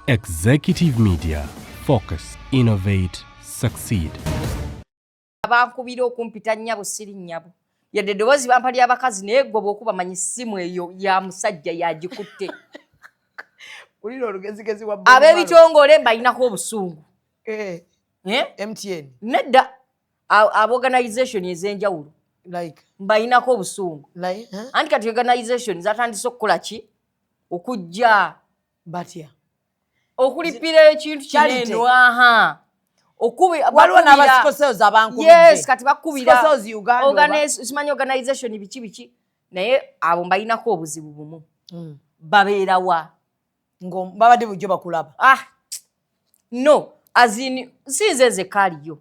Executive Media. Focus, innovate, succeed. Bankubira okumpita nnyabo, siri nnyabo yadde eddoboozi bampa ly'abakazi, naye gwe bw'okuba manyi simu eyo ya musajja yagikutte. Wulira olugezigezi wa Ab'ebitongole mbalinako obusungu. Eh? MTN. Nedda, ab'organization ez'enjawulo Like mbalinako obusungu. Like, huh? Anti kati organization zatandise okukola ki? Okujja Batya? Okulipira ekintu Charity. kineno, aha. Waliwo n'aba sickle cells abankubidde. Yes, kati bakubira Sickle cells Uganda oba? Simanyi organization biki biki, naye abo mbalinako obuzibu bumu. Babeerawa? Ngo babadde bulijjo bakulaba. Ah, no, as in si nze nzekka aliyo,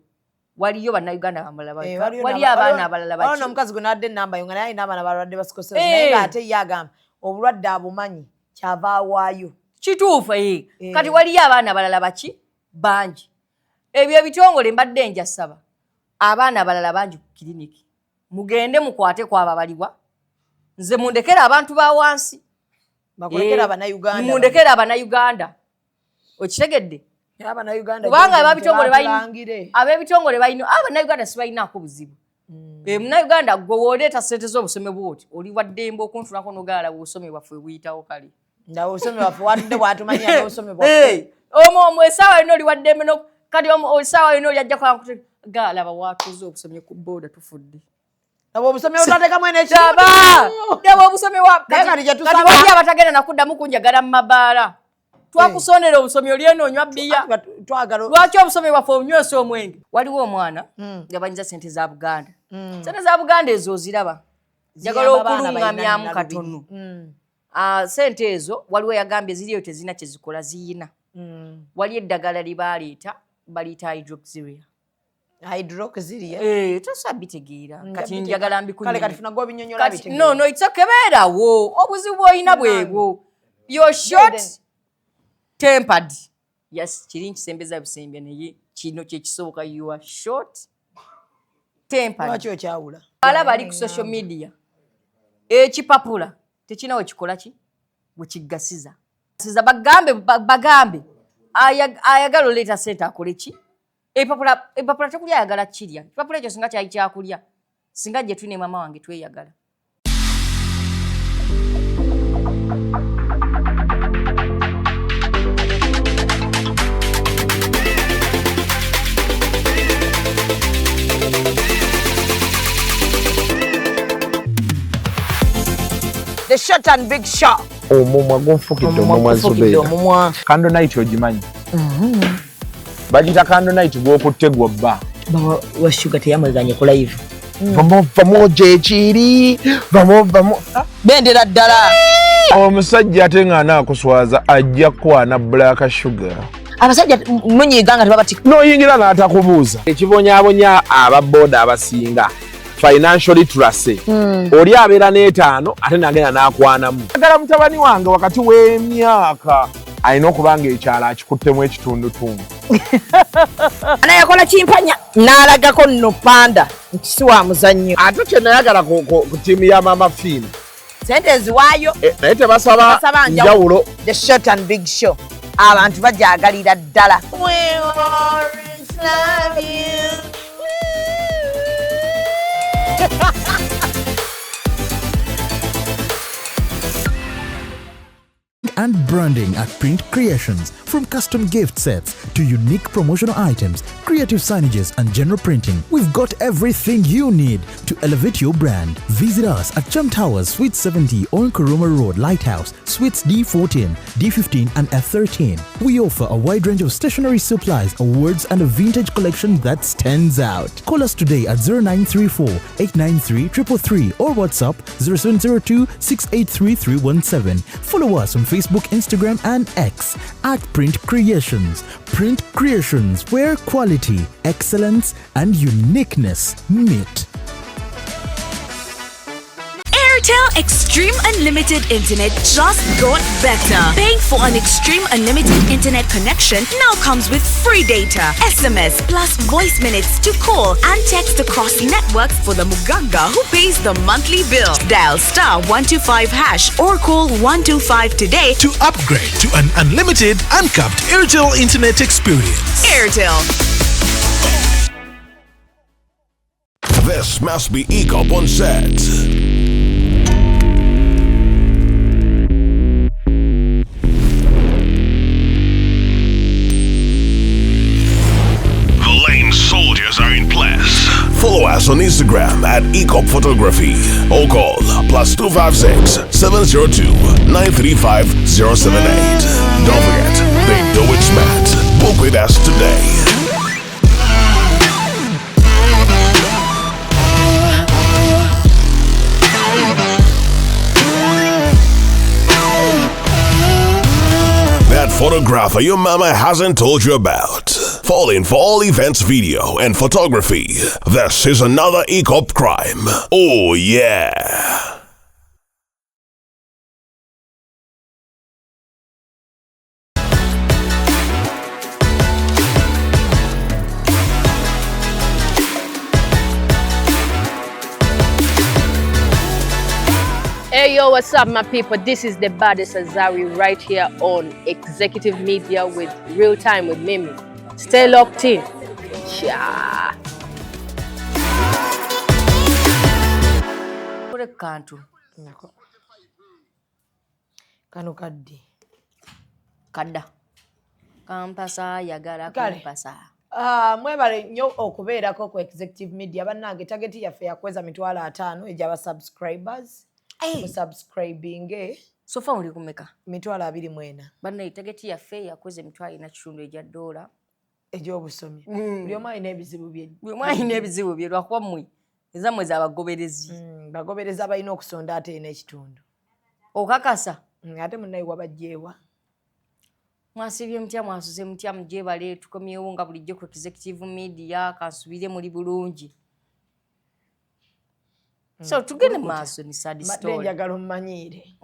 waliyo Bannayuganda abalala. Eh, Waliyo abaana abalala waliwo baki. N'omukazi gwe naadde enamba yo nga naye alina abaana balwadde ba sickle cells, Eh. naye ng'ate ye agamba obulwadde abumanyi, kyava awaayo. Kituufu, eh. Eh. Kati waliyo abaana abalala baki bangi. Ebyo ebitongole mbadde njasaba abaana abalala bangi ku kiriniki, mugende mukwate ku abo abaliwa. Nze mundekere abantu ba wansi. Bakulekere Eh, Abannayuganda. mundekere Abannayuganda, okitegedde? Abannayuganda Kubanga gye ab'ebitongole tebatulangire. Ab'ebitongole balina, Abannayuganda sibalinaako buzibu. Eh, Munnayuganda gwe wooleeta sente z'obusome bwoti, oli waddembe okuntunako nogaala obusome bwaffe buyitawo kale. Nga obusome bwaffe watudde bwatumanyira n'obusome bwaffe. Eh, omwo omwo essaawa yonna oli waddembe kati essaawa yonna oli ajja gaalaba watuuze obusomye ku booda, tufudde. Abo obusome otateekamu Taba daba obusome wa Naye kati gye kati tusaba- wali abatagenda nakuddamu kunjagala mu mabaala. Twakusonera obusome, oli eno onywa bbiya. Twagala. Lwaki obusome bwaffe obunywesa omwenge? Waliwo omwana nga banyiza sente za Buganda. Sente za Buganda ezo oziraba, njagala Ziyamba abaana okuluŋŋamyamu balina katono. Nalubiri. Ah, sente ezo waliwo yagambye ziriyo tezirina kyezikola, ziyina. Wali eddagala lye baleeta, baliyita hydroxyurea. Hydroxyurea. Eh, tosobola bitegeera. Kati njagala Kale kati funa gwobinyonyola. Kati no, no, it's okay, beerawo. Obuzibu bw'olina bwebwo, you're short tempered. Yes, kiri nkisembeza busembya, naye kino kyekisoboka, you are short tempered. Lwaki okyawula? Alaba ali ku social media, ekipapula tekina wekikola ki wekigasiza siza. Bagambe bagambe ayagala oleeta sente akole ki? Epapula, epapula tekulya, ayagala kirya ekipapula ekyo. Singa kyali kyakulya, singa gye tuli ne mama wange tweyagala. The Short and Big Show. Omumwa gunfukidde omumwa. Gufukidde. Zubeera. Omumwa. Candle night ogimanyi? Bagita candle night, gwokutte gwobba. Bawa wa Shuga teyamweganye ku live. Vamo vamo gyekiri, vamo vamo. Bendera ddala. Omusajja ate nga anaakuswaza ajja kukwana Black Sugar. Abasajja munyiiga nga tebabati. N'oyingira n'atakubuuza. Ekibonyaabonya ababooda abasinga financial literacy. Oli abeera n'etaano ate nagenda n'akwanamu. Agala mutabani wange wakati w'emyaka alina okuba nga ekyalo akikuttemu ekitundutundu. Ana yakola kimpanya n'alagako nno panda nti si wa muzannyo. Ate kye nayagala ku ttiimu ya Mama Fiina, Sente eziwaayo. Eh, naye tebasaba Tebasaba njawulo. njawulo. The Short and Big Show abantu bajagalira ddala. We always love you. And branding at Print Creations. From custom gift sets to unique promotional items, creative signages, and general printing, we've got everything you need to elevate your brand. Visit us at Chum Towers, Suite 70 on Kuruma Road, Lighthouse, Suites D14, D15, and F13. We offer a wide range of stationery supplies, awards, and a vintage collection that stands out. Call us today at 0934 893 333 or WhatsApp 0702 683 317. Follow us on Facebook, Instagram, and X at Print Creations. Print Creations, where quality, excellence, and uniqueness meet. Air Airtel Extreme Unlimited Internet just got better. Paying for an Extreme Unlimited Internet connection now comes with free data, SMS, plus voice minutes to call and text across networks for the Muganga who pays the monthly bill. Dial star 125 hash or call 125 today to upgrade to an unlimited, uncapped Airtel internet experience. Airtel. This must be EACOP on set. The lane soldiers are in place. Follow us on Instagram at EACOP Photography or call +256 702 935 078. Don't forget, they do it smart. Book with us today. That photographer your mama hasn't told you about. Falling for all events video and photography. This is another EACOP crime. Oh yeah. Hey yo, what's up my people? This is the baddest Azawi right here on Executive Media with Real Time with Mimi. Stay locked in. Cha. Kule kantu. Kano kaddi. Kadda. Kampasa yagala kampasa. Mwebale nnyo okubeerako ku Executive Media. Bannange target yaffe yakweza 50,000 ejaba subscribers. Musubscribinge. So far uli kumeka 24,000. Banna target yaffe yakweza $4,500 ejja dola ej'obusomi. Buli omu alina ebizibu bye. Buli omu alina ebizibu bye lwakuba mmwe ezammwe z'abagoberezi. Bagoberezi abalina okusonda ate n'ekitundu. Okakasa. Ate munnaye wabajjeewa. Mwasibye mutya, mwasuze mutya, mugyebale, tukomyewo nga bulijjo ku Executive Media, kansubire muli bulungi. So tugende maaso ni sad story. Njagala ommanyiire.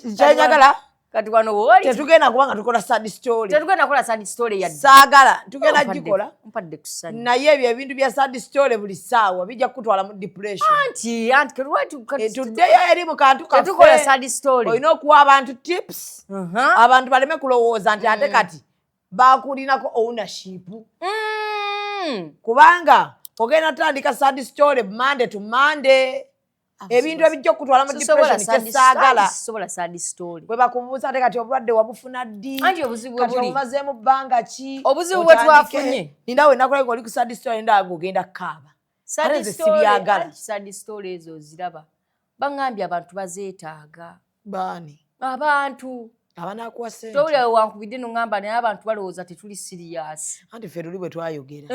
Njagala kati wano woli tetugenda kubanga tukola sad story. Tetugenda kukola sad story ya saagala tugenda gikola. Mpadde kusanyu. Naye ebyo ebintu bya sad story buli ssaawa bijja kukutwala mu depression. Anti anti kati tuddeyo eri mu kantu kaffe. Tetukola sad story. Olina okuwa abantu tips. Abantu baleme kulowooza nti ate kati bakulinako ownership. Kubanga ogenda tandika sad story Monday to Monday. Ebintu ebijja okutwala mu depression kyesaagala. Sobola sad story. Bwe bakubuuza ate kati obulwadde wabufuna ddi? Anti obuzibu bwe buli. Kati obumazeemu bbanga ki? Obuzibu bwe twafunye. Ninda we nakulabye ng'oli ku sad story ndaba ng'ogenda kukaaba. Sad story, sad story ezo ziraba. Bangambye abantu bazeetaaga. Baani? Abantu. Abanaakuwa ssente. Towulira wankubidde n'oŋŋamba naye abantu balowooza tetuli serious. Anti ffe luli bwe twayogera.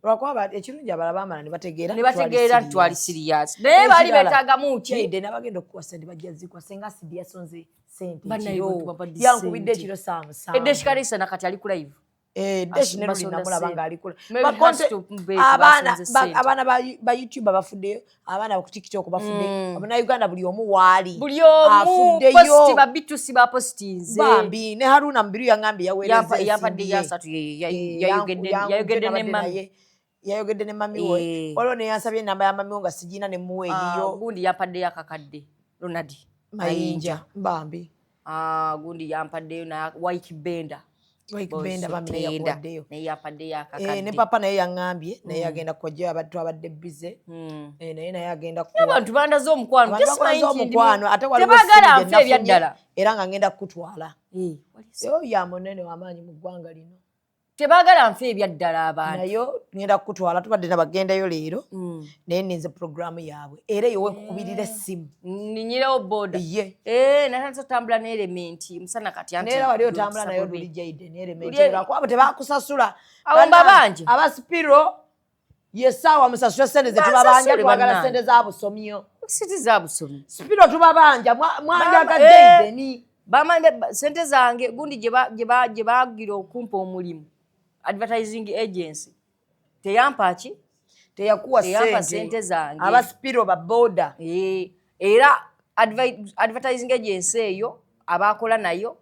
Lwakuba ekirungi abalala baamala ne bategeera. Ne bategeera nti twali serious. Naye baali beetaagamu ki? Jayden abagenda okukuwa ssente bajja zikuwa. Senga Asidi yasonze ssente ekiro. Yankubidde ekiro ssaawa 7. Edeshi Kalisa nakati ali ku live. Deshi ne luli namulaba ng'ali ku live. Abaana ba YouTube bafuddeyo, abaana ku TikTok bafuddeyo, Abannayuganda buli omu waali. Buli omu posti ba B2C ba postinze. Bambi ne Haruna Mbiru yangambye yaweereza yampadde yasatu yayogedde ne mami. Yayogedde ne mami we. Waliwo ne yansabye ennamba ya mami we nga sigina ne mmuwa eyiyo. Gundi yampaddeyo akakadde Ronald Mayinja bambi. Gundi yampaddeyo na Waiki Benda. Benda bambi naye yakuwaddeyo. Naye yampaddeyo akakadde. Ne papa naye yaŋŋambye naye agenda kujja abadde twabadde busy. Naye naye agenda kuwa. Abantu bandaze omukwano. Omukwano ate waliwo tebaagala nfe ebyaddala. Era nga ngenda kukutwala. Yo ya munene w'amaanyi mu ggwanga lino. Tebaagala nfe ebyaddala abantu. Naye ngenda kukutwala tubadde nabagendayo leero. Naye nninze puroguraamu yaabwe. Era eyo wenkukubirira essimu. Nninyirewo boda. Ye. Natandise otambula n'elementi musana kati anti. Neera wali otambula nayo luli Jayden n'elementi lwakuba tebakusasula. Abo mbabanja. Aba Spiro ye ssaawa musasule ssente ze tubabanja twagala ssente za busomyo. Ssente za busomyo. Spiro tubabanja mwanjaga Jayden. Bamanye ssente zange gundi gye bagira okumpa omulimu. Advertising agency teyampa ki? Teyakuwa Teyampa sente. Sente zange. Aba Spiro ba boda. Era advertising agency eyo abakola nayo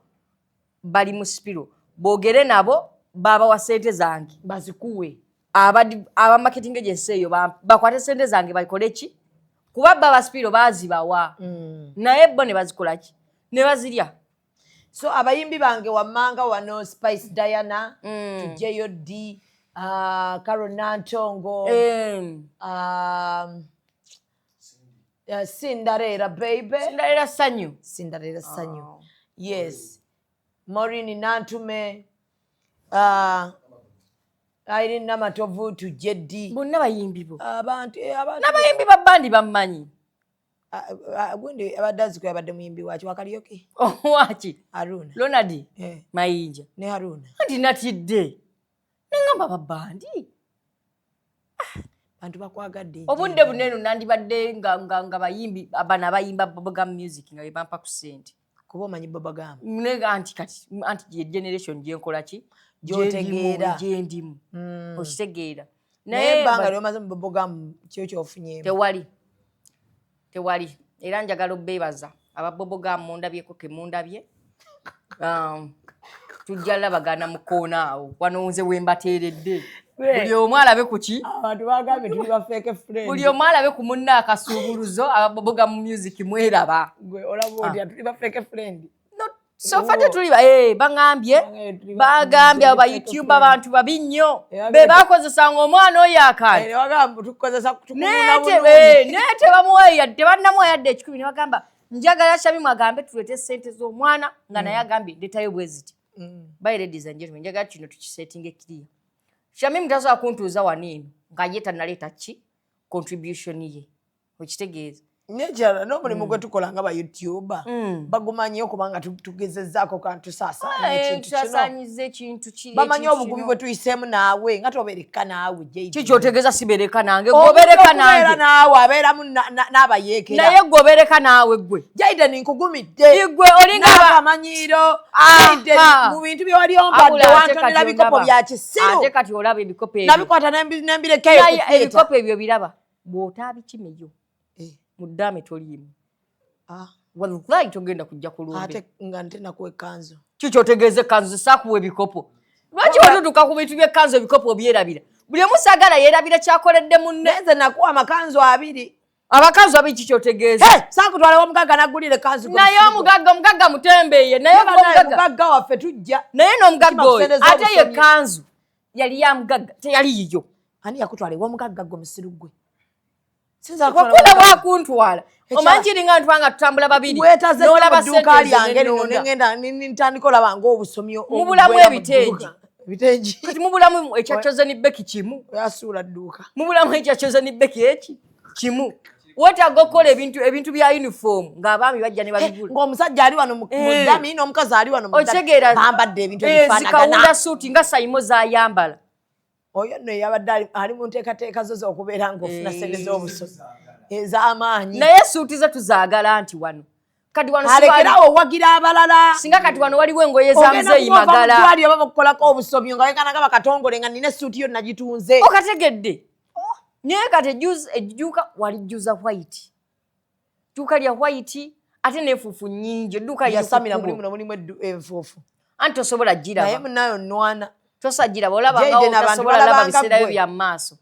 bali mu Spiro, boogere nabo babawa sente zange. Bazikuwe. Aba marketing agency eyo bakwate sente zange bakole ki, kuba ba Spiro bazibawa naye bo ne bazikola ki, ne bazirya. So abayimbi bange wammanga wano: Spice Diana, tujjeyo d Carol Nantongo, Cinderella baby. Cinderella Sanyu. Cinderella Sanyu, yes. Maureen Nantume, Irene Namatovu, tujje ddi. Bonna bayimbi bo. Abantu abantu N'abayimbi ba bandi bammanyi. Ah, ah, gundi abadde aziko yabadde muyimbi waki wakalyoke? Waki? Haruna. Ronald. Eh. Mayinja. Ne Haruna. Anti natidde neŋamba babandi. Bantu bakwagadde. Obudde bunene nandibadde nga bayimbi bano abayimba bubblegum music nga bebampa ku ssente. Kuba omanyi bubblegum. Naye anti kati anti ye generation gyenkola ki. Gy'otegeera. Gyendimu, okitegeera? Naye ebbanga lyomaze mu bubblegum kyo kyofunyeemu? Tewali, tewali. Era njagala obbeebaza aba bubblegum, mundabyeko ke mundabye. Tujja labagana mu koona awo wano nze wembateeredde, buli omu alabe ku ki. Abantu bagambye tuli ba fake friend. Buli omu alabe ku munne akasuubuluzo. Aba bubblegum music mweraba. Gwe olaba otya, tuli ba fake friend? So far tetuli baŋambye, bagambye abo ba YouTube abantu babi nnyo, be bakozesanga omwana oyo akantu. Bagamba tukukozesa. Naye tebamuwa, tebannamuwa yadde 100. Ne bagamba njagala Shamimu agambe tuleete sente z'omwana, nga naye agambye ndetayo bwe ziti. By ladies and gentlemen, njagala kino tukisettinge clear. Shamimu tasobola kuntuuza wano eno nga ye tannaleeta ki contribution ye, okitegeeza? Nekirala n'omulimu gwe tukola nga ba YouTuber bagumanyi okubanga tugezezzaako kantusaasaanya ekintu kino. Tusaasaanyiza ekintu kiri. Bamanyi ekintu obugubi kino. bwe tuyiseemu naawe nga tobeereka naawe. Kikyotegeeza sibereka nange? Gobereka Okubeera nange. naawe abeeramu n'abayeekera. Naye gobereka naawe gwe. Jaden, nkugumidde. Gwe olinga N'akamanyiiro. Jaden, mu bintu bye wali ombadde Wabula ate wantonera kati bikopo ondaba. bya kisiru. Ate kati olaba ebikopo ebyo. Nabikwata nembirekeyo Naye ku theatre. ebikopo ebyo biraba bw'otaabikimeyo mu ddaame toliimu. Wallahi togenda kujja kulumbe. Ate nga nte nakuwa ekkanzu. Kikyotegeeza ekkanzu saakuwa ebikopo? Lwaki wetutuuka ku bintu by'ekkanzu ebikopo obyerabira? Buli omu saagala yeerabira kyakoledde munne. Nze nakuwa amakanzu abiri. Abakanzu abiri, kikyotegeeza? Saakutwala womugagga naggulira ekkanzu. Naye omugagga, omugagga mutembeeye naye. Naye omugagga mugagga waffe tujja. Naye n'omugagga oyo Kuseneza ate ye obusomyo. kanzu yali ya mugagga, teyali yiyo. Ani yakutwala ew'omugagga gwe musiru gwe? Wakula wakuntwala, omanyi kiringa ntwa nga tutambula babiri Weetaze nnyo n'olaba mu dduuka sente lyange nze no nenunda. nengenda ntandika olaba ng'obusomyo Mubulamu obuggwera mu ebitengi. dduuka. Ebitengi. Kati mubulamu ekya Chosen Becky kimu. Yasuula dduuka. Mubulamu ekya Chosen Becky eki kimu. Weetaaga okukola ebintu bya uniform ng'abaami bajja ne babigula. Ng'omusajja ali wano mu ddami n'omukazi ali wano mu ddami. Okitegeera? Bambadde ebintu Zikawunda ebifaanagana. suuti nga Saimo zayambala. Oyo nno yabadde ali mu nteekateeka zo z'okubeera ng'ofuna sente z'obusozi ez'amaanyi. Naye suuti ze tuzaagala nti wano kati wano si Alekerawo owagira abalala. Singa kati wano waliwo engoye za Ogenda muzeeyi kuba ova mu Magala. ddwaliro oba bakukolako obusomyo nga wekanaga bakatongole nga nina essuuti yo nagitunze. Okategedde? Naye kati edduuka walijjuza white, dduuka lya white ate n'enfuufu nnyingi, edduuka liri ku Yasamira kkubo. mulimu no mulimu enfuufu. Anti tosobola Naye giraba. munayo nnwana. Tosobola giraba, olaba Jaden, nga abantu tosobola laba balabanga biseerayo ggwe. bya maaso.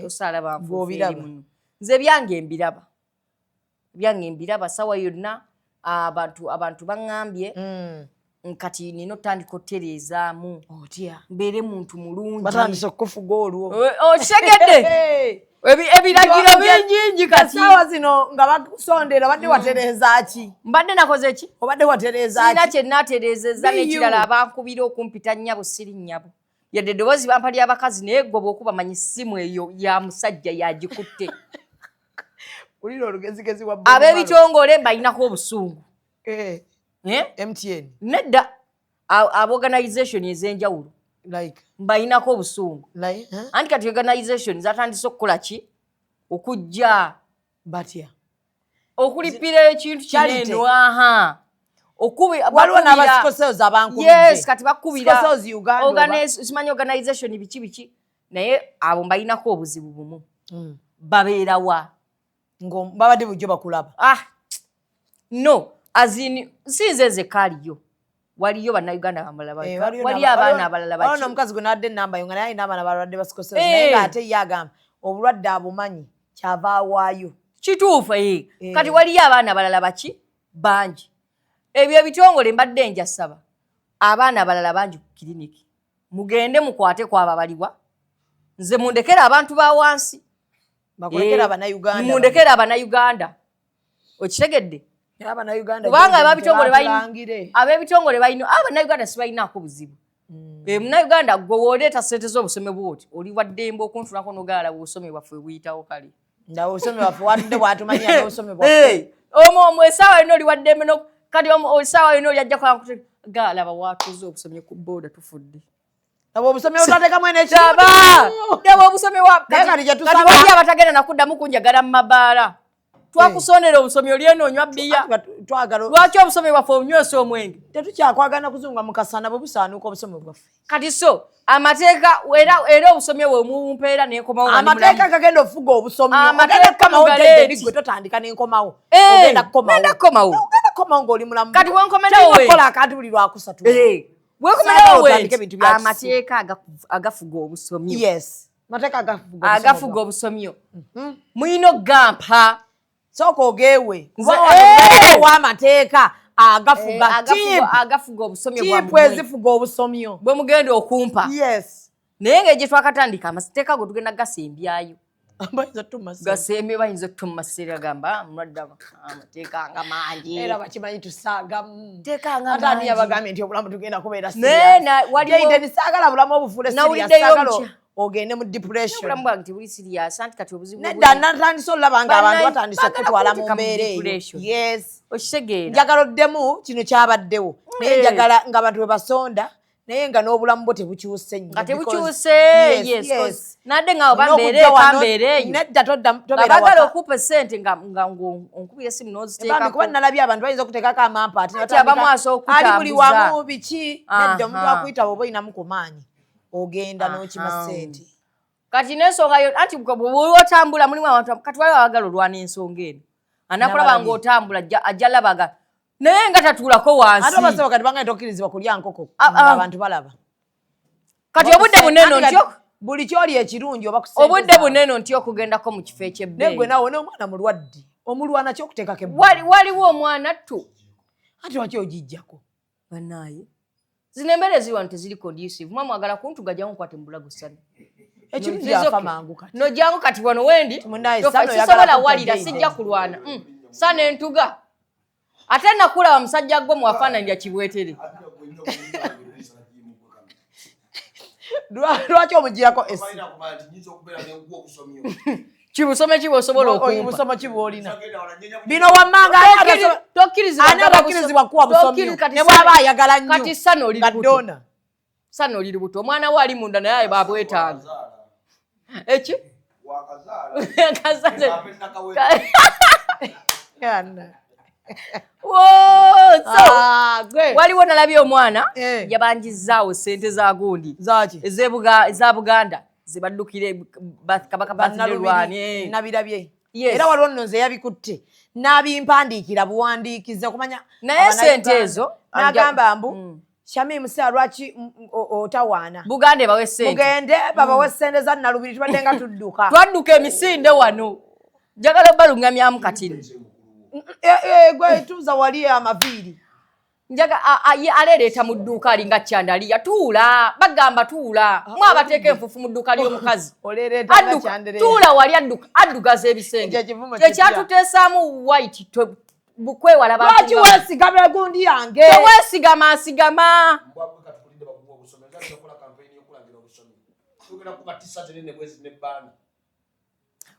Tosobola nfuufu Gw'obiraba. eri muno. Nze ebyange mbiraba, ebyange mbiraba sawa yonna. Abantu baŋŋambye kati nina otandika otereezaamu. Otya? Mbeere muntu mulungi. Batandise okukufuga olwo. Okitegedde? Ebiragiro bingingi kati. Saawa zino nga bakusondera, obadde watereeza ki? Mbadde nakoze ki? Obadde watereeza Sirina ki? kye naatereezezza. Be you. N'ekirala, abankubira okumpita nnyabo, siri nnyabo yadde. Eddoboozi bampa ly'abakazi, naye gwe bw'okuba manyi simu eyo ya musajja yagikutte. Wulira olugezigezi wa Ab'ebitongole mbalinako obusungu. Eh, Eh? MTN. Nedda, ab'organization ez'enjawulo. Like? Mbalinako obusungu. Like, huh? Anti kati organization zatandise okukola ki, okujja Batya? Okulipira ekintu Charity. kineno aha. Waliwo n'aba sickle cells abankubidde. Yes, kati bakubira. Sickle cells Uganda oba? Simanyi organization biki biki, naye abo mbalinako obuzibu bumu. Babeerawa? Babadde bulijjo bakulaba. Ah, no, as in si nze nzekka aliyo, waliyo Bannayuganda abalala, Eh, waliyo abaana abalala. Waliwo Baki? n'omukazi gwe nawadde enamba yo nga naye alina abaana balwadde ba sickle cell, Eh. naye ng'ate ye agamba obulwadde abumanyi, kyava awaayo. Kituufu, eh. Eh. Kati waliyo abaana abalala baki bangi. Ebyo ebitongole mbadde njasaba abaana abalala bangi ku kiriniki, mugende mukwate kwabo abaliwa, nze mundekere abantu ba wansi. Bakulekere Eh, Abannayuganda. mundekere Abannayuganda, okitegedde? Naye Abannayuganda Kubanga gye ab'ebitongole tebatulangire. Ab'ebitongole balina, Abannayuganda sibalinaako buzibu. Eh, Munnayuganda gwe wooleeta sente z'obusome bwoti, oli waddembe okuntunako nogala obusome bwaffe buyitawo kale. Nga obusome bwaffe watudde bwatumanyira n'obusome bwaffe. Eh, omwo essaawa yonna oli waddembe kati essaawa yonna oli ajja galaba watuze obusomye ku booda, tufudde. Abo obusome butateekamu Daba daba obusome wa Naye kati kye kati tusaba- wali abatagenda nakuddamu kunjagala mu mabaala, twakusonera obusomyo, oli eno onywa bbiya. Twagala. Lwaki obusome bwaffe obunywesa omwenge? Tetukyakwagana kuzunga mu kasana bwe busaanuuka obusome bwaffe. Kati so amateeka era obusomyo bwe mumpeera nenkomawo nga ndi Amateeka mulamu. gagenda ofuga obusomyo. Amateeka Ogenda kukomawo. mugaleeti. Jjajja, gwe totandika n'enkomawo. Eh, Ogenda kukomawo. ngenda kukomawo. Ogenda kukomawo ng'oli mulamu. Kati wenkomerawo Tulina we. okukola akantu buli Lwakusatu. Eh, wenkomerawo. Saagala We otandike ebintu bya kisiru. Amateeka agafuga obusomyo. Yes, amateeka agafuga obusomyo. Agafuga obusomyo mulina okugampa. Sooka ogeewe. Eh! W'amateeka agafuga Eh, tiipu agafuga obusomyo tiipu bwammwe. Ezifuga obusomyo Bwe mugenda okumpa. Yes. Naye ngeri gye twakatandika, amateeka go tugenda gasembyayo. Bayinza otumasa. Gasembye, bayinza okutumasira, gamba, "Ah, mulwadde, amateeka nga mangi." Era bakimanyi tusaagamu. Teeka nga Ate ani mangi. yabagambye nti obulamu tugenda kubeera Naye serious? Saagala bulamu obufuule serious. Nawuliddeyo Saagala ogende mu depression. Obulamu bwange tebuli serious, anti kati obuzibu Nedda, natandise olaba nga abantu batandise baagala okutwala mu kunteeka mu mbeera eyo. depression. Yes. Okitegeera? Njagala oddemu kino kyabaddewo, naye Eh. njagala ng'abantu bwe basonda, naye nga n'obulamu bwo tebukyuse nnyo Nga because- tebukyuse. Yes, Yes, yes. 'cause nadde nga oba Olina mbeere okujja eka, wano- mbeere eyo. Nedda, todda, Nga tobeera baagala waka. okupa esente nga onkubira esimu Bambi, n'oziteekako. kuba nalabye abantu bayinza okuteekako amampa ate Ati abamu asobola ali buli okutambuza. wamu biki. Nedda, omuntu akuyita bw'oba oyinamu ku maanyi, ogenda n'okima ssente. Kati n'ensonga yo, anti bw'oba otambula mulimu abantu, kati waliwo abagala olwana ensonga eno, anakulaba Nabalabye. ng'otambula ajja labaga, naye nga tatuulako Ate wansi. obasaba kati bangaye tokkirizibwa kulya nkoko Ah, ah. ng'abantu balaba. Kati obudde bunene Anti kati ntyo buli kyoli ekirungi oba ku ssente obudde zaabwe. bunene ntyo okugendako mu kifo Naye gwe ekyebbeeyi. naawe n'omwana mulwadde, omulwana kyokuteekako ebbwa. Waliwo omwana ttu. Ate lwaki ogijjako? Bannaaye, zino embeera eziri wano teziri conducive. Mwa mwagala kuntuga, jangu nkwate mu bulago sana. Ekirungi No, afa okay. mangu kati. No, jangu kati wano wendi. Munnaye, Tofa, Sano oyagala sisobola kutta walira Jayden. sijja kulwana. Sana entuga ate nakulaba musajja gwe muwafaananira kibwetere. Lwaki omugirako esi? Kibusome kiba osobola okumpa. Obusomo ki bw'olina? Bino wammanga ani Tokkirizibwa ani ddala abakkirizibwa kuwa busomyo kati ne bw'aba ayagala nnyo Kati sana oli nga lubuto. dona. Sana oli lubuto, omwana we ali munda naye babwetaaga eki. Yana. Whoa, so Ah, gwe. waliwo nalabye omwana Eh. yabanjizaawo sente za gundi Zaki? eza Buganda zebaddukire Kabaka birthday lwani, eh. Nabirabye. Yes. Era waliwo nno nze yabikutte n'abimpandiikira buwandiikize okumanya Naye Abannayuganda. sente ezo, N'agamba mbu, Shamim Sir, lwaki otawaana? Buganda ebawe sente. Mugende babawe sente za Nalubiri, tubadde nga tudduka. Twadduka emisinde wano, njagala obalungamyamu katini. Eh, eh, gwe tuuza wali amaviiri. Njaga ye alereeta mu dduuka alinga kyandaliya, tuula, bagamba tuula, mwe abateeka enfufu mu dduuka ly'omukazi. Olereeta nga Adduka, kyandereya. tuula wali, adduka addugaza ebisenge. Ekyo ekivumo kipya. Kyekyatuteesaamu white kwewala bantu Lwaki weesiga begundi yange? Teweesigama, asigama.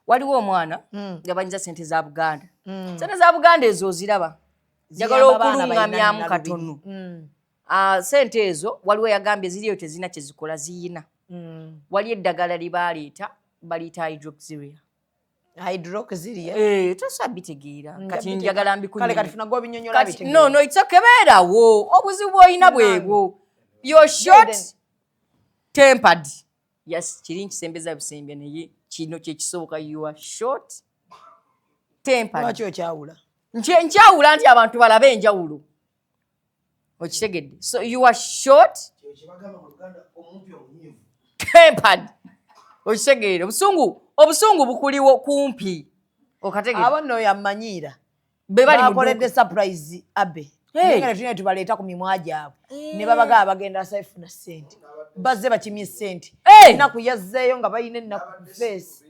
Waliwo omwana yabanyiza sente za Buganda. Sente za Buganda ezo oziraba, njagala Ziyamba abaana okulungamyamu balina katono. Ah, sente ezo waliwo yagambye ziriyo tezirina kyezikola, ziyina. Wali eddagala lye baleeta, baliyita hydroxyurea. Hydroxyurea. Eh, tosobola bitegeera. Kati njagala Kale kati funa gwobinyonyola. Kati no, no, it's okay, beerawo. Obuzibu bw'olina bwebwo, you're short tempered. Yes, kiri nkisembeza busembya, naye Kino kyekisooka, you are short tempered. Lwaki okyawula? Nkyawula nti abantu balabe enjawulo, okitegedde? So you are short tempered, okitegeere? Obusungu bukuliwo kumpi, okategeera? Abo nno yammanyiira. Be bali mu Bakoledde surprise abe. Hey. Naye nga tulina tubaleeta ku mimwa gyabwe ne babagaba bagenda safuna ssente, bazze bakimye ssente. Hey. Ennaku yazzeeyo nga balina ennaku ku face,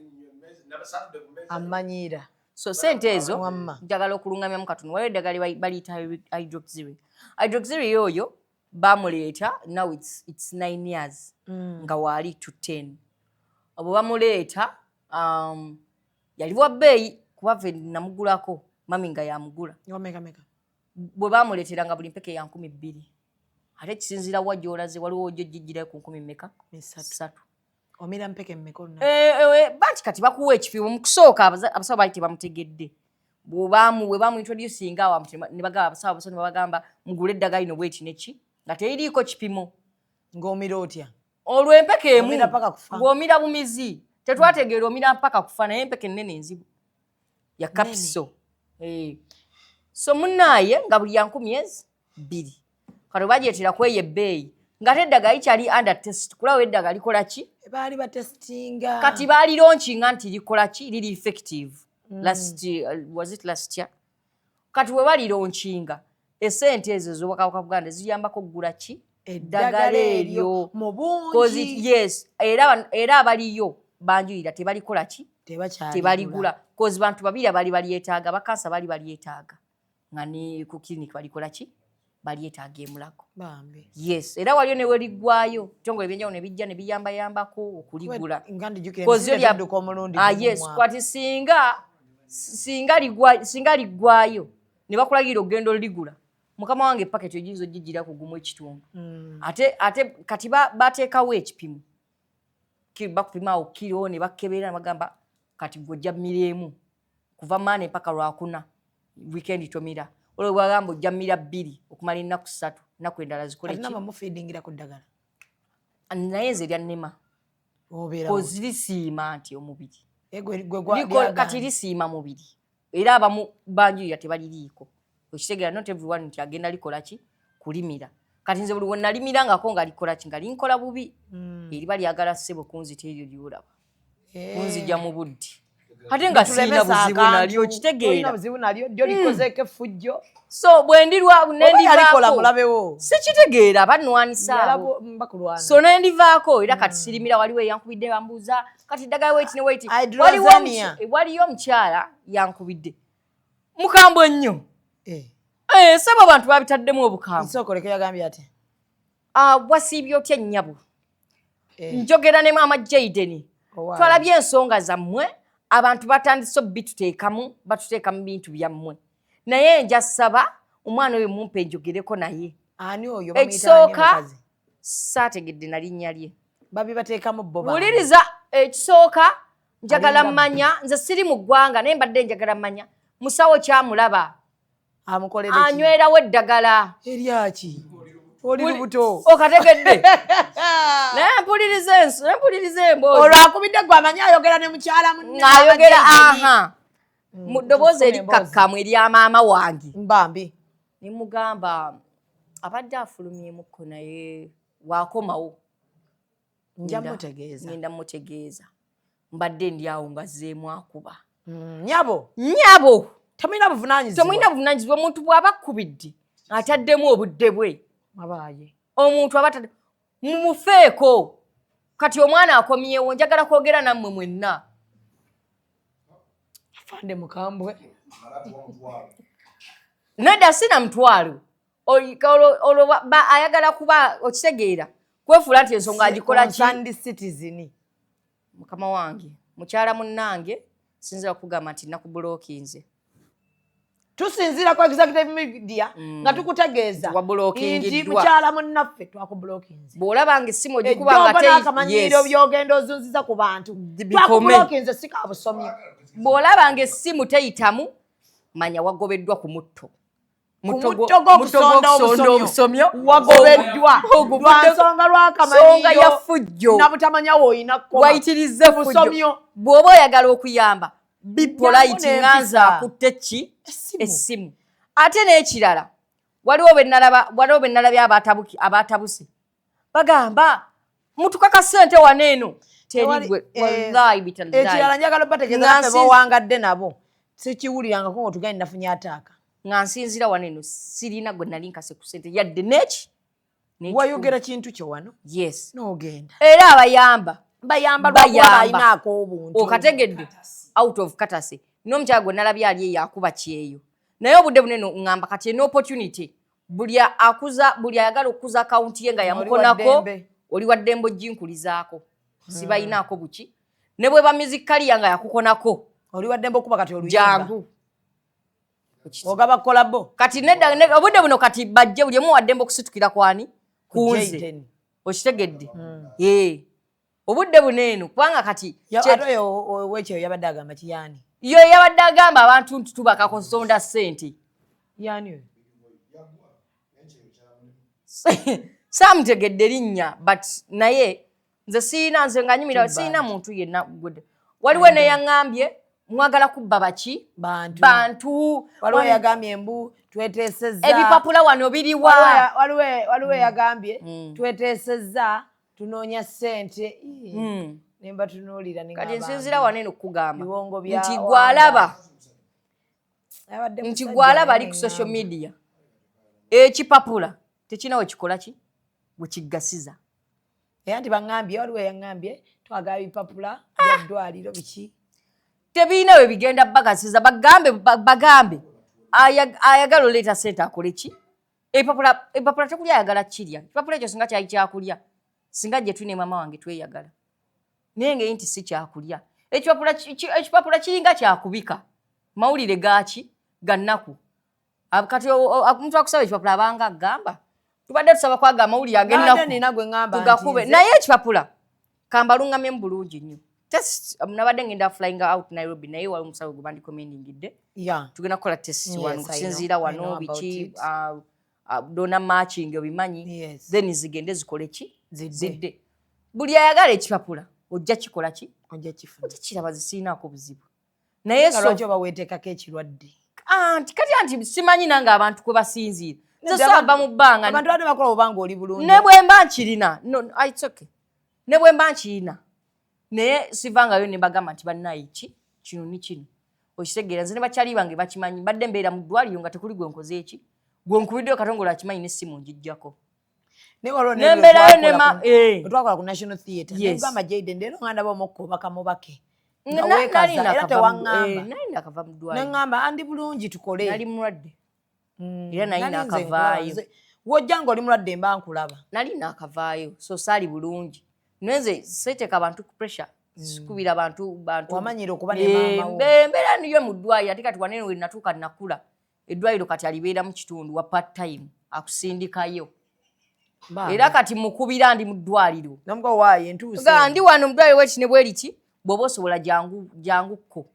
amanyiira. So sente ezo Wamma. njagala okulungamyamu katono. Waliwo eddagala baliyita hydroxyurea. Hydroxyurea oyo bamuleeta now it's 9 years nga waali to 10. Bwe bamuleeta, yali wa bbeeyi kuba ffe namugulako, mami nga yamugula. Wamekameka? Bwe bamuleetera nga buli mpeke ya 2000, ate kisinziira wa gy'olaze. Waliwo ojjo gijjirayo ku nkumi mmeka? 3. 3. Omira mpeke mmeka olunaku? Eh, banti kati bakuwa ekipimo. Mu kusooka abasawo baali tebamutegedde. Bwe bamuintroducinga awo ne bagamba abasawo ne babagamba mugule eddagala lino bweti neki nga teririiko kipimo. Ng'omira otya? Olwo empeke emu Omira paka kufa. Ng'omira bumizi, tetwategeera omira mpaka kufa, naye empeke ennene enzibu ya kapiso. So munnaaye nga buli ya 2000, kati bagyetera kweyo ebbeeyi ng'ate eddagala likyali under test kulawo eddagala likola ki. Baali batestinga. Kati baali launchinga nti likola ki, liri effective. Last, was it last year? Kati we bali launchinga, esente ezo ez'Obwakabaka Buganda ziyambako okugula ki? Eddagala eryo mu 'Cause bungi. Yes, era abaliyo banjulira tebalikola ki? Tebakyali. Tebaligula, cause bantu babiri abali balyetaaga, bakansa bali balyetaaga nga ne ku clinic balikola ki, balyetaaga emulago. Bambi. Yes, era waliyo ne weriggwayo, ebitongole ebyenjawulo ne bijja ne biyambayambako okuligula. Nga ndijjukira 'Cause emisinde yo tudduka omulundi Ah, gumu yes. mwaka. Kwati singa liggwayo ne bakulagira okugenda oligula, mukama wange, paketi ogiyinza ogigira ku gumu ekitundu. Ate kati bateekawo ekipimo. Bakupimaawo kiro ne bakebera ne bagamba kati gwe ojja mmira emu kuva Maane mpaka Lwakuna, weekend tomira. Olwo bwagamba ojja mmira 2 okumala ennaku 3, ennaku endala zikole Kati ki? namwe mufeedingira ku ddagala? Naye nze lyannema. Obeera 'Cause lisiima nti omubiri Eh, gwe lyagaana. Kati lisiima mubiri, era abamu banjulira tebaliriiko, okitegeera? Not everyone nti agenda likola ki, kulimira. Kati nze buli we nalimirangako nga likola ki, nga linkola bubi. Eriba lyagala ssebo kunzita, eryo lyolaba kunzija mu buddi, ate nga siina Tulemesa buzibu akantu. nalyo. Tolina Okitegeera? buzibu nalyo, ddyo likozeeko effujjo. So bwe ndirwa Oba yalikola nendivaako mulabewo. Sikitegeera, banwanisa abo. Bakulwana. So nendivaako, era kati sirimira. Waliwo eyankubidde bambuuza kati ddagala wait ne wait. Hydroxenia. Waliyo omukyala yankubidde mukambwe nnyo. Eh. Eh, sebo, abantu babitaddemu obukambwe. Nsookoleko yagambye ati Ah, wasiibye otya nnyabo? Eh. Njogera ne maama Jaden. Owaaye. Twalabye ensonga zammwe, abantu batandise obituteekamu, batuteeka mu bintu byammwe, naye nja saba omwana oyo mumpe njogereko naye. Ani oyo? Bamuyita ani? Ekisooka Omukazi? saategedde na linnya lye. Babibateekamu bo baani? Wuliriza, ekisooka njagala Alinga mmanya, nze siri mu ggwanga, naye mbadde njagala mmanya musawo kyamulaba Amukolere ki? Anywerawo eddagala. Eryaki? Oli lubuto. Okategedde? Naye mpuliriza naye mpuliriza emboozi. Olwo akubidde gwe amanyi ayogera ne mukyala munne. Ng'ayogera Maama Jaden. aha mu ddoboozi Tufune erikkakkamu erya maama wange. Mbambi. Ne mugamba abadde afulumyemuko, naye waakomawo Nja mutegeeza. Ngenda mutegeeza. Mbadde ndi awo nga zzeemu akuba. Nyabo. Nyabo. Temulina buvunaanyizibwa. Temulina buvunaanyizibwa. Omuntu bw'aba akkubidde ataddemu obudde bwe. Abaaye. Omuntu aba atadde mumufeeko. Kati omwana akomyewo, njagala kwogera nammwe mwenna. Afande mukambwe. Nedda, sina mutwalo. Olwo ayagala kuba, okitegeera, kwefuula nti ensonga agikola ki. Concerned citizen. Mukama wange, mukyala munnange, sinzira kugamba nti nakublockinze. Tusinziira ku Executive Media nga tukutegeeza Wablockingiddwa. nti mukyala munnaffe twakublockinze. Bw'olaba nga essimu ogikuba nga Ejjombo n'akamanyiiro Yes. by'ogenda ozunziza ku bantu. Bikome. Twakublockinze, si kabusomye. Bw'olaba nga essimu teyitamu, manya wagobeddwa ku mutto. Mutto gw'okusonda obusomyo wagobeddwa lwa nsonga lwakamanyiiro ya fujjo nabutamanya woolina kukoma wayitirizza effujjo. Bw'oba oyagala okuyamba, be polite, nga nze akutte ki essimu. Ate n'ekirala, waliwo be nalabye abatabuse bagamba mutukaka ssente wano eno terigwe. Wallahi bitallahi. Ekirala njagala obategeeza ffe bowangadde nabo sikiwulirangako nga tugenda nafunye ataaka. Nga nsinzira wano eno sirina gwe nali nkase ku ssente yadde neki. Wayogera kintu kyo wano? Yes. N'ogenda. Era abayamba bayamba lwakuba balina ak'obuntu. Okategedde out of courtesy. N'omukyala gwe nalabye ali eyo akuba kyeyo, naye obudde bunene ŋŋamba kati eno opportunity, buli akuza, buli ayagala okukuza akawunti ye nga yamukonako, oli wa ddembe oginkulizaako. Sibayinaako buki ne bweba music career nga yakukonako, oli wa ddembe okuba kati oluyimba. Jangu. Ogaba collabo. Kati nedda, obudde buno kati bajje, buli omu waddembe okusitukira kwani kunze, okitegedde? Ee, obudde buno eno kubanga kati Ate oyo owekyeyo yabadde agamba kiyani? Yo yabadde agamba abantu nti tubakako nsonda ssente. Yani oyo? Saamutegedde linnya, but naye nze siina, nze nga nyumira siina muntu yenna gudde. Waliwo neyaŋŋambye mwagala kubba baki bantu. Bantu. Waliwo yagambye mbu tweteesezza ebipapula wano biriwa. Waliwo yagambye tweteesezza, tunoonya ssente, ne mbatunuulira. Kati nsinzira wano eno kukugamba nti gwalaba, nti gwalaba ali ku social media, ekipapula tekina we kikola ki we kigasiza. Era nti baŋŋambye, waliwo yaŋŋambye twagala bipapula bya ddwaliro biki. Tebirina we bigenda bagasiza. Bagambe, bagambe ayagala oleeta sente akole ki? Ebipapula tekulya, ayagala kirya ekipapula ekyo. Singa kyali kyakulya, singa gye tuli ne maama wange tweyagala, naye ngeri nti si kyakulya, ekipapula kiringa kyakubika mawulire gaki gannaku. Kati omuntu akusaba ekipapula abanga agamba tubadde tusaba kwaga amawulire ag'ennaku tugakube, naye ekipapula kambalungamyemu bulungi nnyo. Test, nabadde ngenda flying out Nairobi, naye wali omusawo gwe bandicommendingidde, tugenda kukola test wano kusinziira wano biki dona matching obimanyi, then zigende zikole ki zidde. Buli ayagala ekipapula ojja kikola ki, ojja kiraba, zisiinaako buzibu. Naye lwaki oba weeteekako ekirwadde? Anti kati anti simanyi nange abantu kwe basinziira. Nze saava mu bbanga. Abantu badde bakola obanga oli bulungi. Ne bwe mba nkirina, no, it's okay, ne bwe mba nkirina, naye sivangayo ne mbagamba nti bannaye ki kino ni kino, okitegeera? Nze ne bakyali bange bakimanyi, mbadde mbeera mu ddwaliro nga tekuli gwe nkoze eki gwe nkubiddeyo. Katongole akimanyi, n'essimu ngijjako nembeerayo nema. Twakola ku National Theatre, negamba Jaden leero nga ndaba omukka obaka mubake nga era tewaŋŋamba. Nali nakava mu ddwaliro. Neŋŋamba andi bulungi, tukole. Nali mulwadde era nali nakavaayo. Wojja nga oli mulwadde mba nkulaba. Nali nakavaayo, so saali bulungi, naye nze seteeka abantu ku pressure, sikubira bantu bantu. Wamanyira okuba ne maama wo. Mbeera niyo mu ddwaliro, ate kati wanene we natuuka nakula eddwaliro, kati alibeera mu kitundu wa part time akusindikayo, era kati mukubira ndi mu ddwaliro. Nomugo waayo entuuse. Nga ndi wano mu ddwaliro wekine bwe liti, bw'oba osobola jangu jangukko.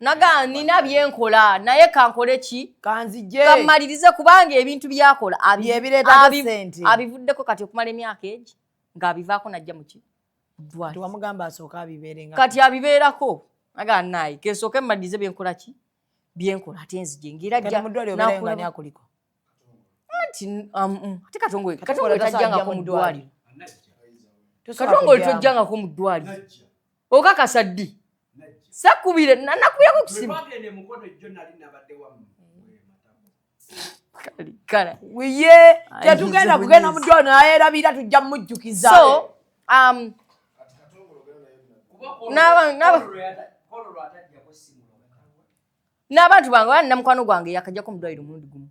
Naga nina byenkola, naye kankole ki? Kanzije. Kamalirize, kubanga ebintu byakola Byebireetako ssente. abivuddeko kati okumala emyaka egi ng'abivaako najja muki ddwaliro. Tiwamugamba asooka abibeerenga? Kati abibeerako, aga naye kensooke mmalirize byenkola ki byenkola, ate nzije ngira. Kati mu ddwaliro obeerayo nga ani akuliko? Anti ate Katongole Katongole Katongole tasobola tajjangako kujja mu mu ddwaliro. Tosobola Katongole kujjamu. tojjangako mu ddwaliro, okakasa ddi sakubire nakubirako ku simu. Twagenda emukono ejjo, nali nabadde wammwe. Kale. Ye tetugenda kugenda mu ddwaliro nayerabira, tujja mumujjukiza. So n'abantu bange bana namukwano gwange yakajjako mu ddwaliro omulundi gumu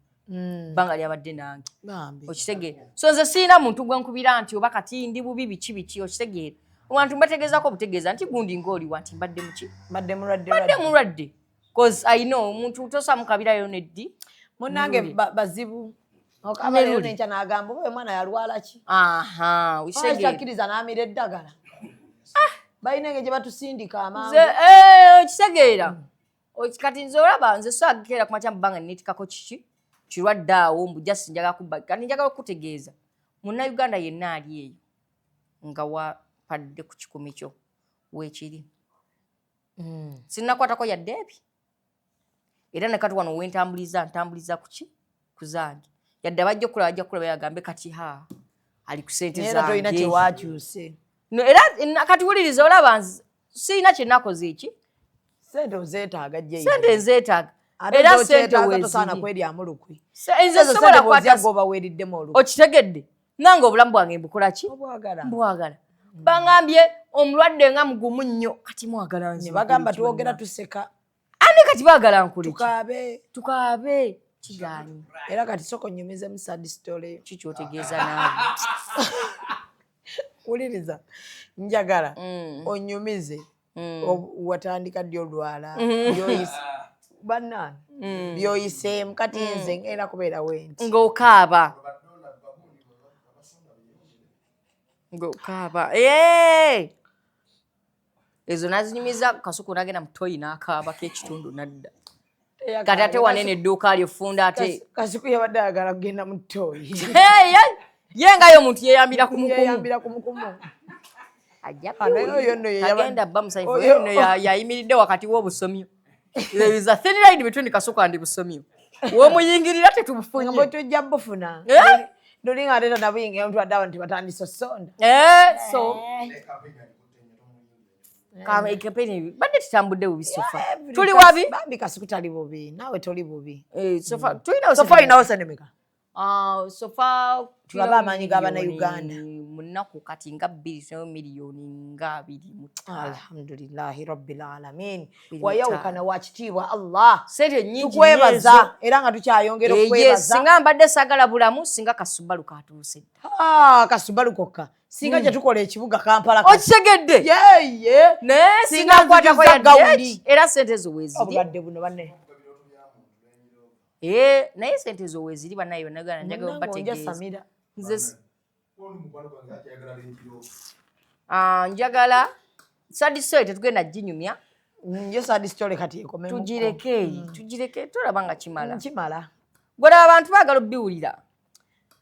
bbanga lyabadde nange. Bambi. Okitegeera? So nze siina muntu gwe nkubira nti oba kati ndi bubi biki biki, okitegeera? Abantu mbategeezako obutegeeza nti gundi ngaoliwa nti mbadde muki mbadde mulwadde. Mbadde mulwadde, cause I know omuntu tosamukabirayo neddi. Munange Mulule. bazibu okaba leero Mulule. nenkya n'agamba oba omwana yalwala ki. Aha, okitegeera? Takkiriza n'amira eddagala, balina engeri gye batusindika amangu. Nze okitegeera? Kati nze olaba nze saagikeera kumakya mu bbanga netikako kiki. Kirwadde awo mbu just njagala kubba. Kati njagala okutegeeza Munnayuganda yenna ali eyo nga wapadde ku 100 kyo weekiri. Sinnakwatako yadde ebi, era ne kati wano wentambuliza, ntambuliza kuki kuzange. Yadde abajja okulaba, bajja kulaba, yagambe kati ha, ali ku sente Naye era tolina zange. Kyewakyuse. No, era kati wuliriza, olaba sirina kyenakoze eki. Sente ozeetaaga. Sente nzeetaaga, era sente tosaana weeziri. Kweryamu lukwe. Nze sobola kwata Goba weeriddemu olukwe. Okitegedde? Nange obulamu bwange mbukola ki? Obwagala. Mbwagala. Baŋambye omulwadde nga mugumu nnyo, kati mwagala nze Ne bagamba nkole ki twogera bannange? tuseka. Ani kati baagala nkole ki? Tukaabe. Tukaabe kigaanyi. Era kati sooka onyumizemu sad story. Kikyotegeeza naawe? Wuliriza, njagala onyumize watandika ddi olwala, bannange, byoyiseemu. Kati nze ngenda kubeera wenti. Ng'okaaba, ng'okaaba. Eh! Ezo nazinyumiza Kasuku, nagenda mu toyi n'akaabako ekitundu nadda. Kati ate wanene edduuka lyo funda ate. Kasuku yabadde ayagala kugenda mu toyi. Hey, ye nga yo omuntu yeyambira ku mukumu. Yeyambira ku mukumu. Ajja Ah, naye oyo nno ye agenda bba musanyufu. Oyo- Oyo nno yayimiridde wakati w'obusomyo. There is a thin line between Kasuku and busomyo. W'omuyingirira tetubufunye. Nga bwe tujja bufuna. Eh? Luli nga ate tanabuyingira, ntwadde abantu batandise osonda. Eh, so badde tutambudde bubi so far. Tuli wabi. Bambi Kasuku tali bubi, naawe toli bubi. Eh, so far tulina So far olinawo sente meka? Ah, so far Tulabe amaanyi g'Abannayuganda. Mu nnaku kati nga 2 tulinayo miliyoni nga 25. Alhamdulillahi rabbil alamin. 25. Wayawukana wa kitiibwa Allah. Sente nyingi. Tukwebaza era nga tukyayongera Ye, okwebaza. singa mbadde saagala bulamu, singa kasubalu katuuse dda. Ah, kasubalu kokka, singa gye tukola ekibuga Kampala Okitegedde? Yeye. Naye Singa singa nkwatako nzijuza yadde gawuni. Era sente ezo weeziri. Obulwadde buno banne. Eh, naye sente ezo weeziri bannaye Bannayuganda, njagala Munnange onja bategeeza. Samira. Nze Ah, njagala sad story tetugenda ginyumya. Yo sad story kati ekomemu. Tugireke, tugireke, tolaba nga kimala? Kimala. Gwera abantu baagala obbiwulira.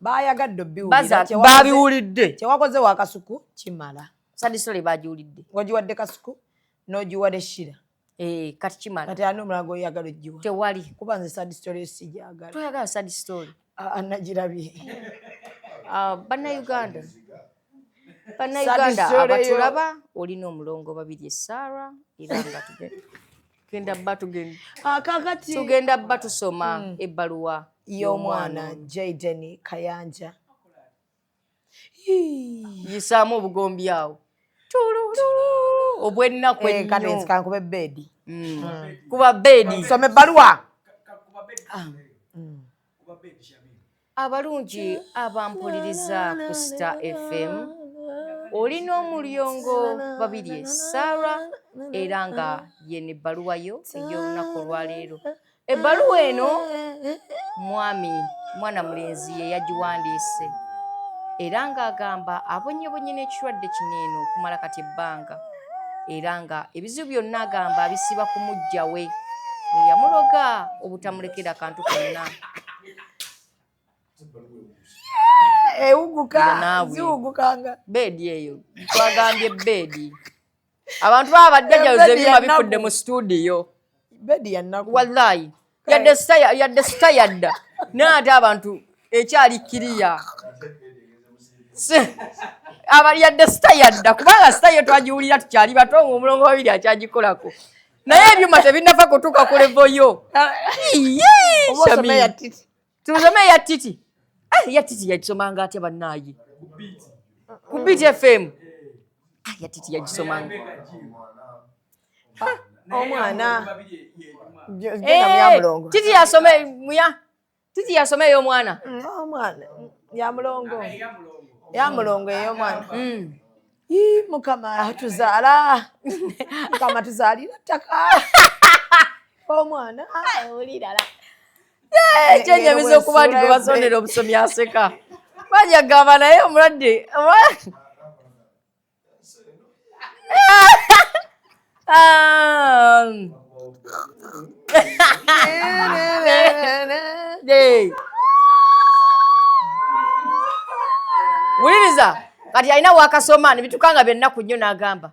Bayagadde obbiwulira. Babiwulidde. Kyewakoze wa Kasuku kimala. Sad story bagiwulidde. Wagiwadde Kasuku n'ogiwadde Shira. Eh, kati kimala. Kati ani omulala gw'oyagala ogiwa? Tewali. Kuba nze sad story yo sigyagala. Toyagala sad story? Ah, nagirabye. Ah, Bannayuganda, Bannayuganda Sad story yo. abatulaba, olina omulongo babiri Esara, era nga tugenda bba tugenda Ah, kakati tugenda bba tusoma ebbaluwa y'omwana Jaden Kayanja. Yisaamu obugombi awo Tulululu, obw'ennaku Eh, kano ennyo. ensi kankube bedi. Kuba bedi. Soma ebbaluwa. Abalungi abampuliriza ku Star FM, olina omulyongo babiri Sara, era nga yeno ebbaluwa yo ey'olunaku olwaleero. Ebbaluwa eno mwami mwana mulenzi ye yagiwandiise, era ng'agamba abonyebonye n'ekirwadde kino eno okumala kati ebbanga, era nga ebizibu byonna agamba abisiba ku muggya we eyamuloga obutamulekera kantu konna. Ewuguka. Naawe. Ziwugukanga. Beedi eyo twagambye beedi, abantu baba bajjajjaza Beedi ebyuma ya nnaku. bifudde mu studio. Bedi ya nnaku. Wallayi yadde yadde sita yadda, naye ate abantu ekyali kiriya. Yadde sita yadda, kubanga sita yo twagiwulira tukyali bato nga omulongo babiri akyagikolako, naye ebyuma tebinnafa kutuuka ku level yo. Iye, Oba osome Shamim. ya Titi. Tusome eya Titi. Eh, eya Titi yagisomanga atya bannaaye ku Beat FM? Ah, ya Titi yagisomanga. Omwana Eh, Titi yasome muya, Titi yasome ey'omwana. Omwana ya mulongo, ya mulongo ey'omwana. Ii, Mukama tuzaala, Mukama tuzaalira ttaka omwana. Kyenyamiza okuba nti gwe basondera obusomi aseka, bajja gamba naye omulwadde. Hey. Wuliriza kati alina wakasoma nebituka nga byennaku nnyo n'agamba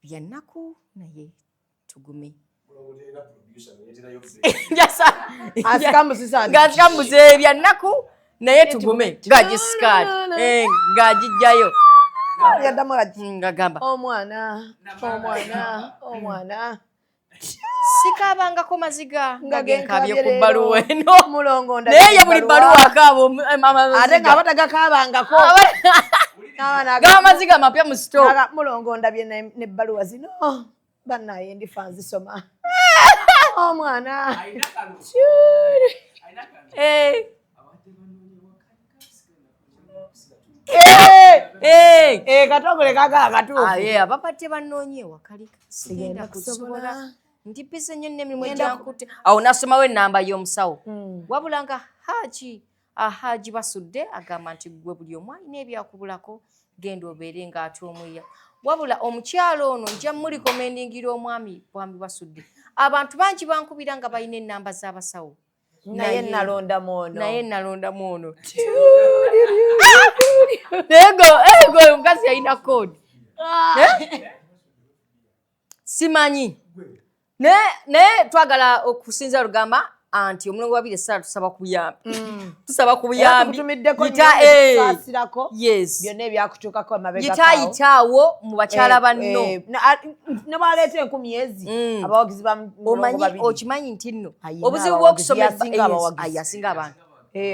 byannaku naye tugume. Ng'asika mbuze byannaku naye tugume, ng'agisikaati ng'agijjayo ng'agamba omwana omwana omwana sikaabangako maziga nga nga genkabye genkabye ku bbaluwa leero. eno. Mulongo Naye ye buli bbaluwa akaaba ate nga amaziga. abatagakaabangako G'amaziga mapya mu sitoo. Mulongo ndabye n'ebbaluwa zino bannaye ndifa nzisoma omwana. Eh. Eh, katongole kagala katuufu. Abapate banoonye wakalika sigenda kusobola ndi bize nnyo n'emirimu Ngenda egyankutte. Awo nasomawo ennamba y'omusawo, wabula nga Haji Haji Basudde agamba nti gwe buli omu alina ebyakubulako, genda obeere ng'ate omweya. Wabula omukyalo ono nja mulikomendingira omwami Bwami Basudde. Abantu bangi bankubira nga balina ennamba z'abasawo, naye nalondamu ono. Naye nalondamu ono. Naye go omukazi yalina code. Eh? Simanyi naye twagala okusinza lugamba anti omulongo wabiri essala tusaba kubuyambi, tusaba Era kubuyambi. tukutumiddeko Yita, nnyo, eh, tusaasirako yes. byonna ebyakutuukako emabega. Yitaayitaawo mu bakyala banno. Ne bwaleeta 1000 ezi abawagizi ba Mulongo Omanyi babiri. okimanyi nti nno Ayina obuzibu abawagizi, bw'okusoma yasinga yes, abawagizi. yasinga abantu.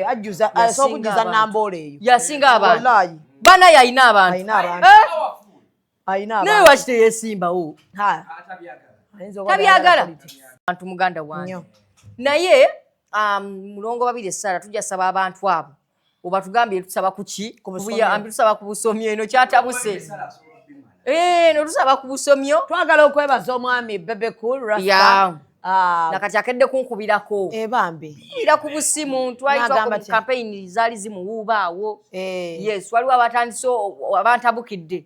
Ajjuza, Yasinga asobola okujjuza abantu. Namboole eyo. Yasinga abantu. Wallahi. Bana yalina abantu. Ayina abantu. Ayina Naye abantu. lwaki teyeesimbawo? Ha. Ayinza okuba Tabyagala. politics. Bantu muganda wange. Nnyo. Naye mulongo babiri essala tujja saba abantu abo obatugambye tusaba kuki? Ku busomyo. Buyambi tusaba ku busomyo. Eno kyatabuse. Eno tusaba ku busomyo. Twagala okwebaza omwami Bebe Cool Rasta. Ya. Ah, nakati akedde kunkubirako bambi. Era ku busimu twali N'agamba ki? campaign zaali zimuwuubaawo. Yes, waliwo abatandise abantabukidde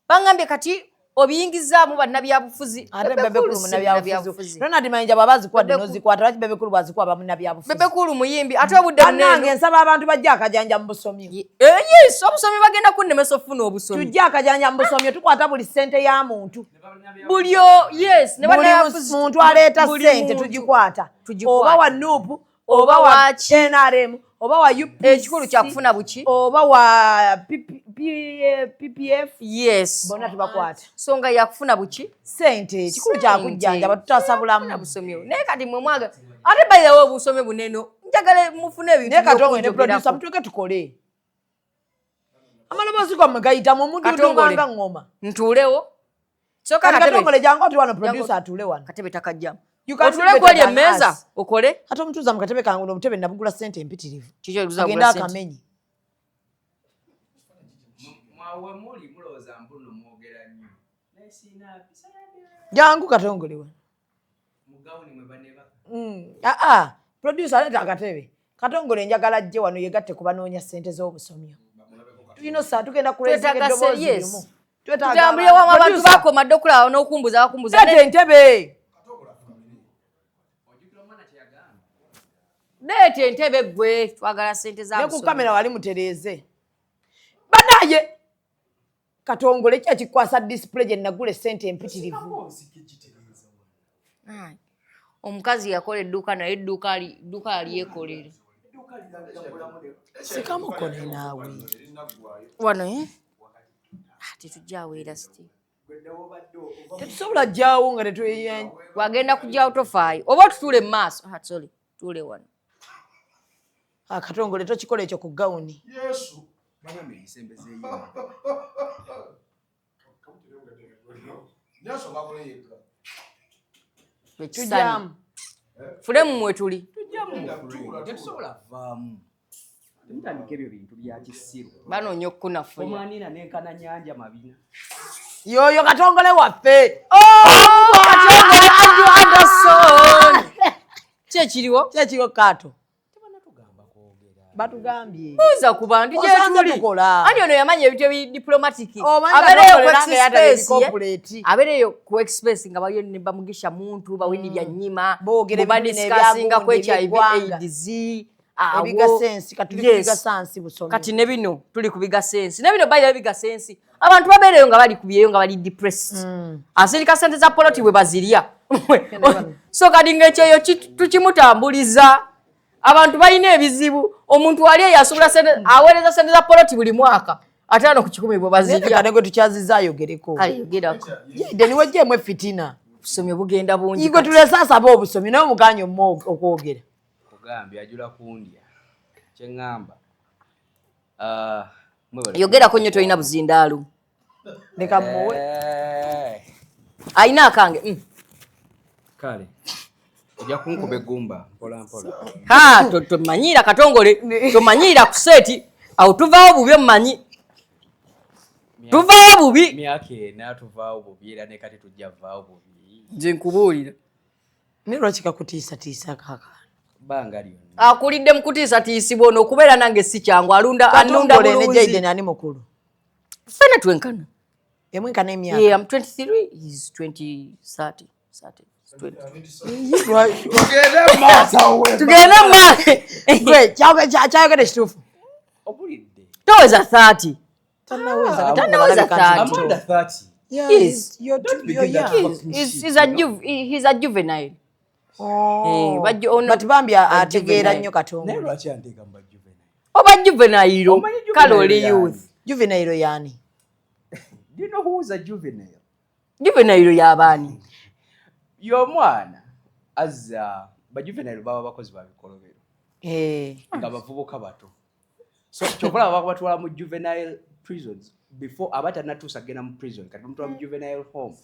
baŋŋambye kati obiyingizaamu bannabyabufuzi. Ate Bebe Bebe Cool Cool si munnabyabufuzi. munnabyabufuzi. Ronald Mayinja bw'aba azikuwadde Bebe Cool- n'ozikwata, lwaki Bebe Cool bw'azikuwa aba munnabyabufuzi? Bebe Cool muyimbi ate obudde Bannange, bunene. nsaba abantu bajje akajanja mu busomyo. Yes, obusomi bagenda kunnemesa okufuna obusomi. Tujje akajanja mu busomyo, tukwata buli ssente ya muntu. Bulyo yes ne Buli bannabyabufuzi muntu aleeta buli ssente muntu. tugikwata. Tugikwata. Oba wa NUP, Oba oba wa waki. NRM, oba wa UPC, Ekikulu kyakufuna buki? oba wa PPF, Yes. bonna tubakwata. So nga yakufuna buki? Ssente ekikulu kyakujjanjaba, tutasa bulamu. Busomyo. Naye kati mwe mwaga ate by the way obusomyo buneno njagala mufune ebintu Naye Katongole ne by'okunjogerako. producer mutuuke tukole amaloboozi gammwe gayitamu Katongole. omuduudumanga ng'oma. Ntuulewo. Soka Kati katebe. Katongole jangu ati wano, producer atuule wano. Katebe takajjamu. You can do Otuule better kweri than emmeeza us. okole. Ate omutuuza mu katebe kange, obutebe nabugula ssente empitirivu. Kiki ekiguza Agende gula ssente? akamenye. Mwawe muli mulowooza mbuno mwogera nnyo naye siina mpisa yadde. Jangu Katongole wano. Mu gawuni mwe banebaka. Aa, producer aleeta akatebe. Katongole njagala ajje wano yegatte ku banoonya ssente z'obusomyo. Tulina osaa tugenda kulezinga Twetaaga eddoboozi yes. limu. Twetaaga Tutambulire wamu abantu Producer, bakoma dde okulaba n'okumbuza bakumbuza. leeta entebe. Leeta entebe gwe twagala ssente za Ne ku busomyo. kamera wali mutereeze. Banaye Katongole ki ekikwasa display gye nagula essente empitirivu? Ai, omukazi yakola edduuka naye edduuka edduuka alyekolera. Sikamukone naawe. Wano eh? Ah, tetujjaawo era siti. Tetusobola jjawo nga tetweyen Wagenda kujjawo tofaayo oba otutuule mu maaso. Ah, sorry, tuule wano. Akatongole tokikola ekyo ku gawuni. Bagambe ensembezeeyo. Tujjamu. Fulemu mwe tuli. Tujjamu mu frame, tetusobola vaamu, temutandika ebyo bintu bya kisiru. Banoonya okukunafuya. Omwanina nenkana nyanja mabina. Yoyo Katongole waffe. Oh, Katongole Andrew Anderson. Ki ekiriwo? Ki ekiriwo kaato? Batugambye. Buuza ku bantu Osanze gyetuli. tukola. Ani ono yamanya ebintu ebi diplomatic. Omanyi nga Abeereyo ku tukolera nga yatala express, ye. ebicorporate. Abeereyo ku express nga baliyo ne bamugisha muntu bawini bya nnyima. Boogera Bwe ebintu bino badiscussinga ku ebyagundi, HIV eby'eggwanga. AIDS. Awo. Ebigasa ensi, kati tuli ku Yes. bigasa nsi busomi. Kati ne bino tuli ku bigasa ensi. Ne bino bayira bigasa ensi. Abantu babeereyo nga bali ku byeyo nga bali depressed. Asirika sente za poloti bwe bazirya. So kati ng'ekyeyo tukimutambuliza. Abantu balina ebizibu. Omuntu ali eyo asobola sente, aweereza sente za poloti buli mwaka. 50 bwe bazirya. Naye gwe tukyaziza ayogereko. Kale yogerako. Jide niwe jjemu effitina. Obusomi bugenda bungi. Igwe tulese asaba obusomi naye omuganye okwogera. Kugambye ajula kundya. Kye ŋŋamba. Yogerako nnyo tolina buzindaalo. Leka mmuwe. Alina akange. Kale. Ojja kunkuba eggumba mpola mpola. Ha, tomanyiira Katongole, tomanyiira ku seeti. Awo tuvaawo bubi omumanyi. Tuvaawo bubi. Myaka ena tuvaawo bubi era ne kati tujja vaawo bubi. Nze nkubuulira. Naye lwaki kakutiisatiisa kaakaano? Bbanga lyonna. Akulidde mu kutiisatiisibwa ono okubeera nange si kyangu, alunda anunda Katongole ne bulungi. Jayden ani mukulu? Ffenna twenkana. Emwenkana emyaka? Yeah, I'm 23, he's 20, 30, 30, 20. Tugende maaso. Tugende maaso. Gwe, kyayogedde kituufu. Toweza 30. Tannaweza. Tannaweza 30. I'm under 30. Yeah, Yes. you're Don't too, begin you're that young. fucking He's, shit, he's, a you know? he's a juvenile. Oh. Eh, ono- But bambi ba ategeera juvenile. nnyo Naye Katongole. lwaki anteeka mu ba juvenile? Oba juvenile. Omanyi juvenile Kale oli yani? youth. Juvenile yaani? Do you know who is a juvenile? Juvenile y'abaani? Y'omwana azza ba juvenile baba bakozi ba bikolobero. Eh. Nga bavubuka bato. So kyova olaba bakubatwala mu juvenile prisons before aba tannatuusa kugenda mu prison, kati bamutwala mu juvenile home.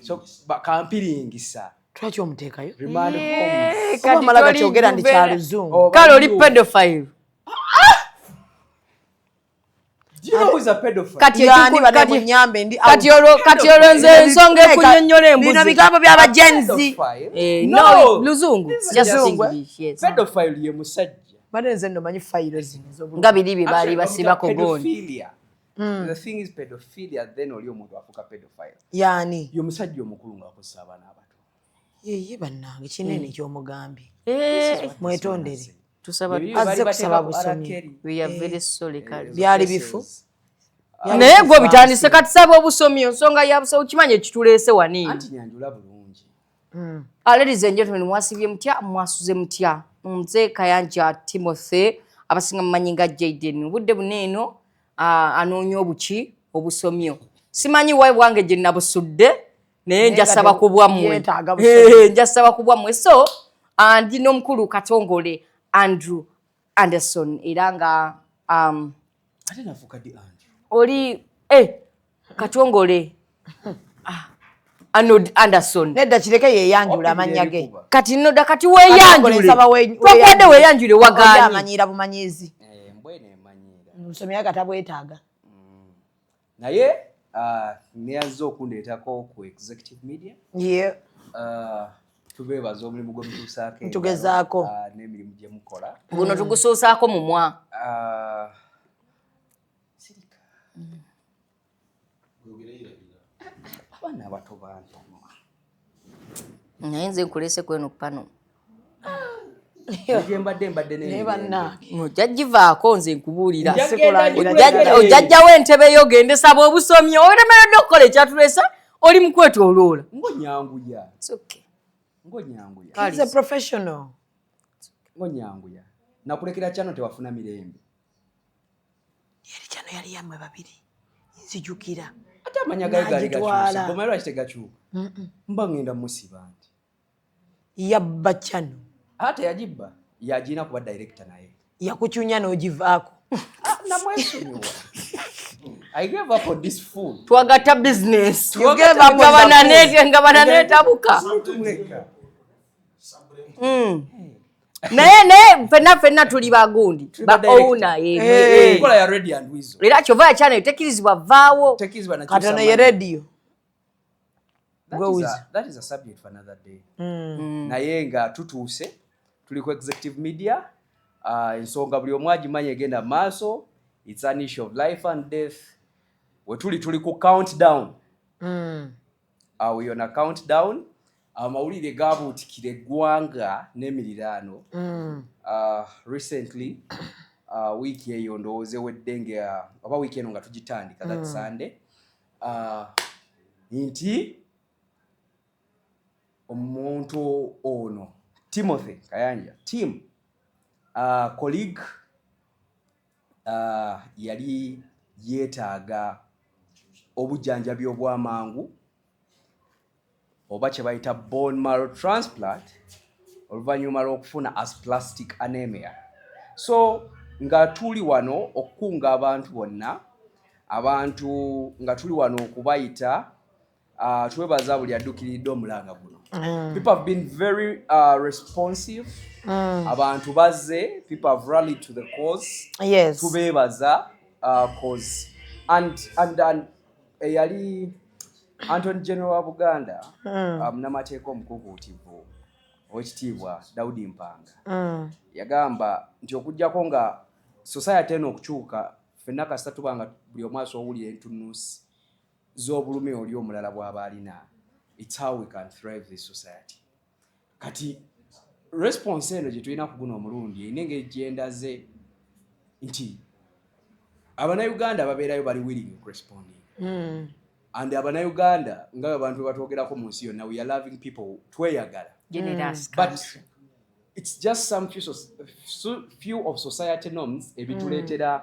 So kampiringisa. Lwaki omuteekayo? Remand homes. Oba omala toli gakyogera ndi juvenile. kya luzungu. Kale oli pedophile. Do you know who is a pedophile? Kati Yaani ekiku- bano kati- munyambe ndi kati out. olwo kati olwo nze ensonga ekunnyonnyola embuzi. Bino bigambo by'aba Gen Z. Pedophile? Eh, No. no, luzungu. This is Just just- English, yes. Pedophile ye musajja. Bane nze nno manyi fayiro zino ez'obulungi. Nga biri bye baali Actually, basibako bamuyita gondi. pedophilia. The thing is pedophilia, then oli omuntu afuuka pedophile. Yaani? Ye musajja omukulu ng'akozesa abaana abato. Yeye bannange kinene ky'omugambye. Eh, Mwetondere. tusaba Ebiri Azze bali kusaba bateeka ku busomi. R. Kelly. We are very sorry kale. Byali bifu. Naye gwe bitandise kati saba obusomi ensonga ya busomi okimanyi ekituleese wano. Anti nyanjula bulungi. Ladies and gentlemen, mwasibye mutya, mwasuze mutya. Nze Kayanja Timothy, abasinga mumanyi nga Jayden. Obudde buno eno anoonya obuki obusomyo. Simanyi wayi bwange gye nabusudde, naye njasaba kubwammwe. Yeetaaga busomi. Eh, njasaba kubwammwe. So, ndi n'omukulu Katongole Andrew Anderson era nga Ate nafuuka di Andrew. oli Katongole Arnold Anderson. Nedda kireke yeeyanjula amannya ge. Kati noda kati Katongole weeyanjule. nsaba Twakwadde weeyanjule Oli wagaanyi. amanyiira bumanyiizi. Eh, mbwene emanyiira. Omusomi yaka tabwetaaga. Naye neyanziza okundeetako ku executive media. Ye. Tubeebaza omulimu gwe mutuusaako engalo, Tugezaako. N'emirimu gye mukola. Guno tugusuusaako mumwa. Sirika. Abaana abato bantama. Naye nze nkuleese kweno pano. Gye mbadde mbadde Naye bannange. Ojja givaako nze nkubuulira. Nja Ojjajjawo entebe yo ogende saba obusomi. Olemereddwa okukola ekyatuleesa oli mu kwetooloola. Ng'onyanguya. It's okay. Ng'onyanguya. He's a professional. Ng'onyanguya. Nakulekera kyano tewafuna mirembe. Yali kyano yali yammwe babiri. Nzijukira. Ate amanya gayo gaali N'agitwala. gakyusa. Omanyi lwaki tegakyuka? Mba ngenda musiba nti. Yabba kyano. Ate yagibba yagirina kuba director naye. Yakucunya n'ogivaako. Namwesonyiwa. I gave up on this fool. Twagatta business. You gave up on the fool. Nga bananeetabuka. Tumuleka. Naye naye ffenna ffenna tuli bagundi. Tuli Ba ba director. owner. Enkola ya Radio and Weasel. Era kyova ya channel tekkirizibwa vaawo. Tekkirizibwa na kyusa Katono ye mannya. radio. That Gwe is a- Weasel. That is a subject for another day. Naye nga tutuuse tuli ku executive media. Ensonga buli omu agimanyi egenda maaso. It's an issue of life and death. Wetuli tuli ku countdown. We on a countdown. Amawulire gabuutikira eggwanga n'emiriraano. Recently, wiiki eyo ndowooza ewedde nga oba wiiki eno nga tugitandika, that Sunday, nti omuntu ono Timothy Kayanja Tim, colleague, yali yeetaaga obujjanjabi obw'amangu oba kye bayita bone marrow transplant oluvannyuma lw'okufuna aplastic anemia. So nga tuli wano okukunga abantu bonna, abantu nga tuli wano okubayita, twebaza buli adduukiridde omulanga guno. People have been very responsive. Abantu bazze, people have rallied to the cause. Tubeebaza, cause and eyali Attorney General wa Buganda, munnamateeka omukukuutivu owekitiibwa Daudi Mpanga, yagamba nti okugjako nga society eno okukyuka, ffenna kasita tuba nga buli omu asobola owulira entunusi z'obulumi oli omulala bw'aba alina, it's how we can thrive this society. Kati response eno gye tulina ku guno omulundi erina engeri gyendaze nti Abannayuganda babeerayo bali willing okuresponding. And Abannayuganda nga abantu bwe batwogerako mu nsi yonna, we are loving people, tweyagala. Generous But country. it's just some few of society norms ebituleetera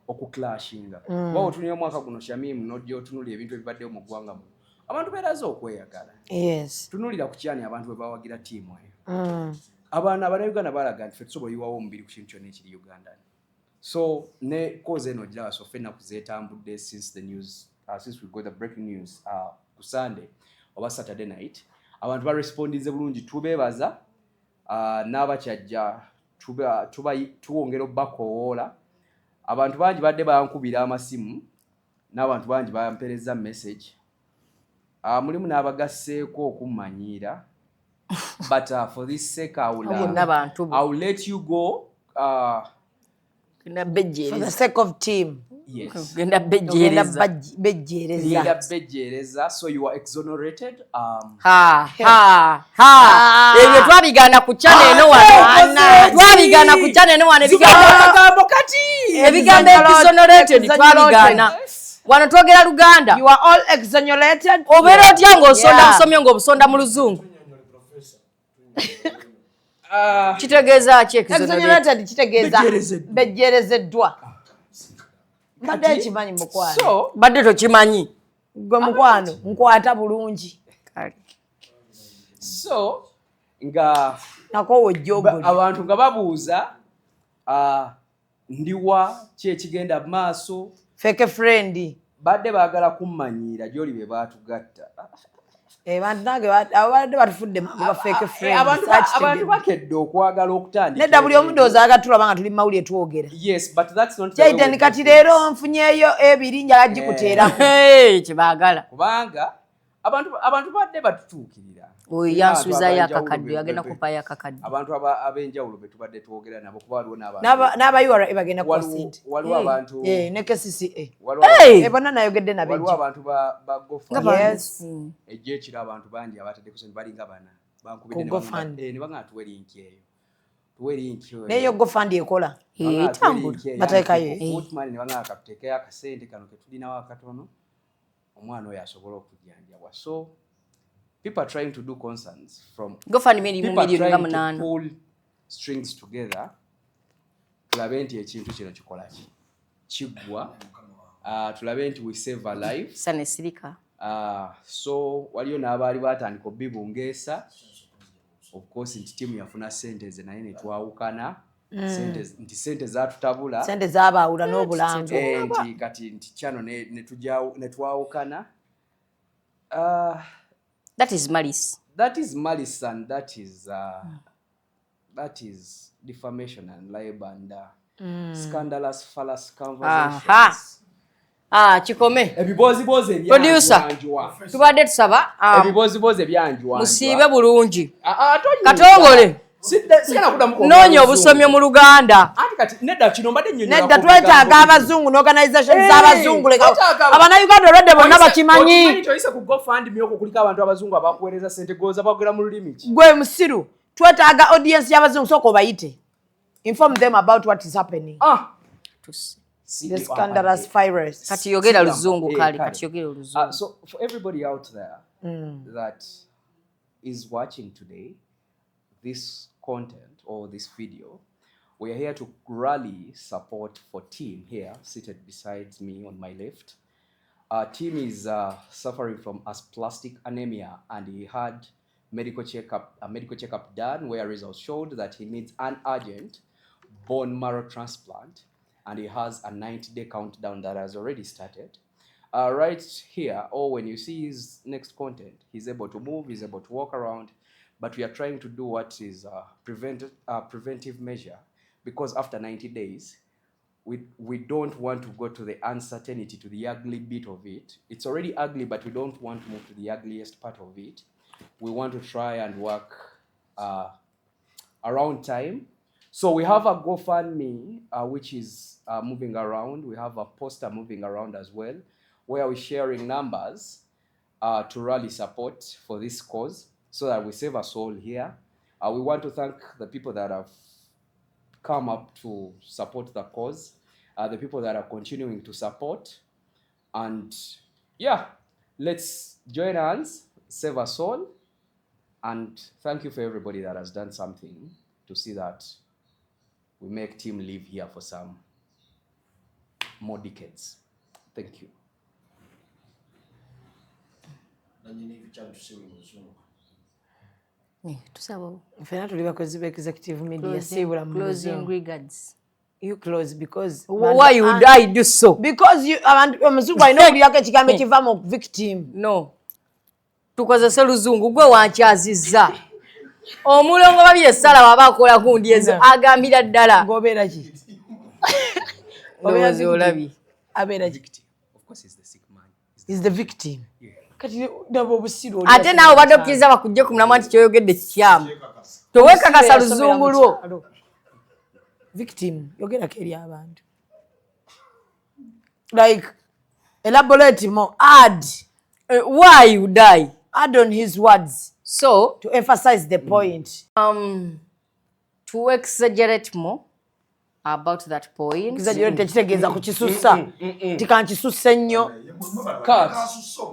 okuclashinga. Kuba otunula omwaka guno, Shamimu, nojja otunulira ebintu ebibaddewo mu ggwanga muno, abantu beeraze okweyagala. Tunulira ku kyani abantu bwe bawagira ttiimu eyo. Abaana Abannayuganda balaga nti ffe tusobola oyiwawo omubiri ku kintu kyonna ekiri Uganda. So ne cause eno ogiraba, so ffe ennaku zeetambudde since the news, since we got the breaking news ku Sunday oba Saturday night, abantu barespondinze bulungi, tubeebaza. N'abakyajja tuwongera obbakoowoola. Abantu bangi badde bankubira amasimu n'abantu bangi bampereza message. Mulimu n'abagasseeko okummanyiira, but for this sake I will, Bonna bantu bo. I will let you go. Genda For the bejjeereza. sake of team. Yes. Genda Ogenda bejjeereza. Bejjeereza. Ngenda bejjeereza, so you are exonerated. Ha ha ha, ebyo twabigaana ku channel eno wano, twabigaana ku channel eno wano ebigambo. Akagambo kati. Ebigambo exonerated twabigaana wano, twogera Luganda. You are all exonerated. Obeera otya ng'osonda busomyo ng'obusonda mu Luzungu? Kitegeeza ki exonerated? Exonerated kitegeeza Bejjeerezeddwa. bejjeerezeddwa. Mbadde nkimanyi, mukwano. So Badde tokimanyi. Gwe mukwano nkwata bulungi. So nga Nakowa ojjogoli. Abantu nga babuuza, ndiwa, ki ekigenda mu maaso? Fake friend. Badde baagala kummanyiira gy'oli be baatugatta. Eh, bantu nange abo badde batufudde mangu ba fake friend. Abantu abantu bakedde okwagala okutandika Nedda, buli omu ndowooza aga tulaba nga tuli mu mawulire twogera. Yes, but that's not the way Jaden we kati do things. leero nfunyeeyo ebiri, njala gikuteerako. Hey, kyebaagala. Kubanga abantu badde batutuukirira. Oyo Tulina yansuuzayo abantu akakadde, ab'enjawulo agenda kumpayo akakadde. Abantu ab'enjawulo be tubadde twogera nabo, kuba waliwo n'abantu N'aba URA bagenda kuwa ssente. Waliwo abantu Eh, ne KCCA. Waliwo Hey! Eh, bonna nayogedde nabo waliwo ejjo. abantu ba GoFund. Yes. Ejjo ekiro abantu bangi abataddeko sente, balinga bana bankubidde Ku ne GoFund. ne bagamba tuwe link eyo, tuwe link eyo. Neyo GoFund ekola. Bagamba tuwe Etambula. link eyo, Bateekayo, yani put money, ne bagamba katuteekeyo akasente kano ke tulinawo akatono, omwana oyo asobole okujjanjabwa. So people are trying to do concerns from GoFundMe erimu people are miliyoni nga trying to 8. pull strings together, tulabe nti ekintu kino kikola ki, kiggwa, tulabe nti we save a life. Sanesirika. So waliyo n'abaali batandika obibungeesa, of course, nti tiimu yafuna sente ze naye netwawukana. Nti sente zatutabula. Sente zabaawula n'obulango. Eh, nti kati nti kyano netwawukana. That is malice. That is malice and that is defamation and libel and scandalous fallacy conversations. Ah, kikome. Ebibozibozi Producer. ebyanjwanjwa. Tubadde tusaba Ebibozibozi ebyanjwanjwa. musiibe bulungi. Ah, ah, tonyiiga. Katongole. Sigala kuddamu kwogera Noonya Luzungu. obusomyo mu Luganda. Anti kati nedda, kino mbadde nnyonnyola Nedda, ku twetaaga bigambo. abazungu n'organization Eh, z'abazungu. Leka twetaaga Abannayuganda olwedde bonna bakimanyi. Okimanyi nti oyise ku GoFundMe okwo kuliko abantu abazungu abakuweereza sente, goza bagera mu lulimi ki? Gwe musiru, twetaaga audience y'abazungu. Sooka obayite, inform them about what is happening. Ah. The scandalous virus. Kati yogera Luzungu. Eh, Kale kale. kati yogera Oluzungu. So for everybody out there that is watching today this content or this video, we are here to rally support for Tim here, seated beside me on my left. Tim is suffering from aplastic anemia, and he had a medical checkup done where results showed that he needs an urgent bone marrow transplant, and he has a 90-day countdown that has already started. Right here, or when you see his next content, he's able to move, he's able to walk around, but we are trying to do what is preventive measure, because after 90 days, we don't want to go to the uncertainty, to the ugly bit of it. It's already ugly, but we don't want to move to the ugliest part of it. We want to try and work around time. So we have a GoFundMe, which is moving around. We have a poster moving around as well, where we're sharing numbers to rally support for this cause so that we save a soul here. We want to thank the people that have come up to support the cause, the people that are continuing to support. And yeah, let's join hands, save a soul. And thank you for everybody that has done something to see that we make Tim live here for some more decades. Thank you. Nanyini kyamutusibe mu Luzungu. Tusaba Ffenna tuli bakozi ba Executive Media. Closing- Siibula mu closing Luzungu. regards. You close because Why would I do so? Because you, abantu, omuzungu alina okulyako ekigambo ekiva mu victim. No, tukozese Luzungu. Gwe wankyazizza omulongo babiri essala waba akola gundi ezo agambira ddala. Gobeera ki? Ndowooza olabye. Abeera ki? Of course, he's the sick man. Is the victim. Kati ndaba obusiru oli Ate yasomera naawe obadde mu kyalo. okkiriza bakujje ku mulamwa nti kyoyogedde kikyamu, towekakasa Obusiru yasomera luzungu mu lwo. kyalo. Victim, yogerako eri abantu, like elaborate more, add. Why would I add on his words? So to emphasize the point. To exaggerate more about that point. Exaggerate kitegeeza kukisussa, nti kankisusse nnyo.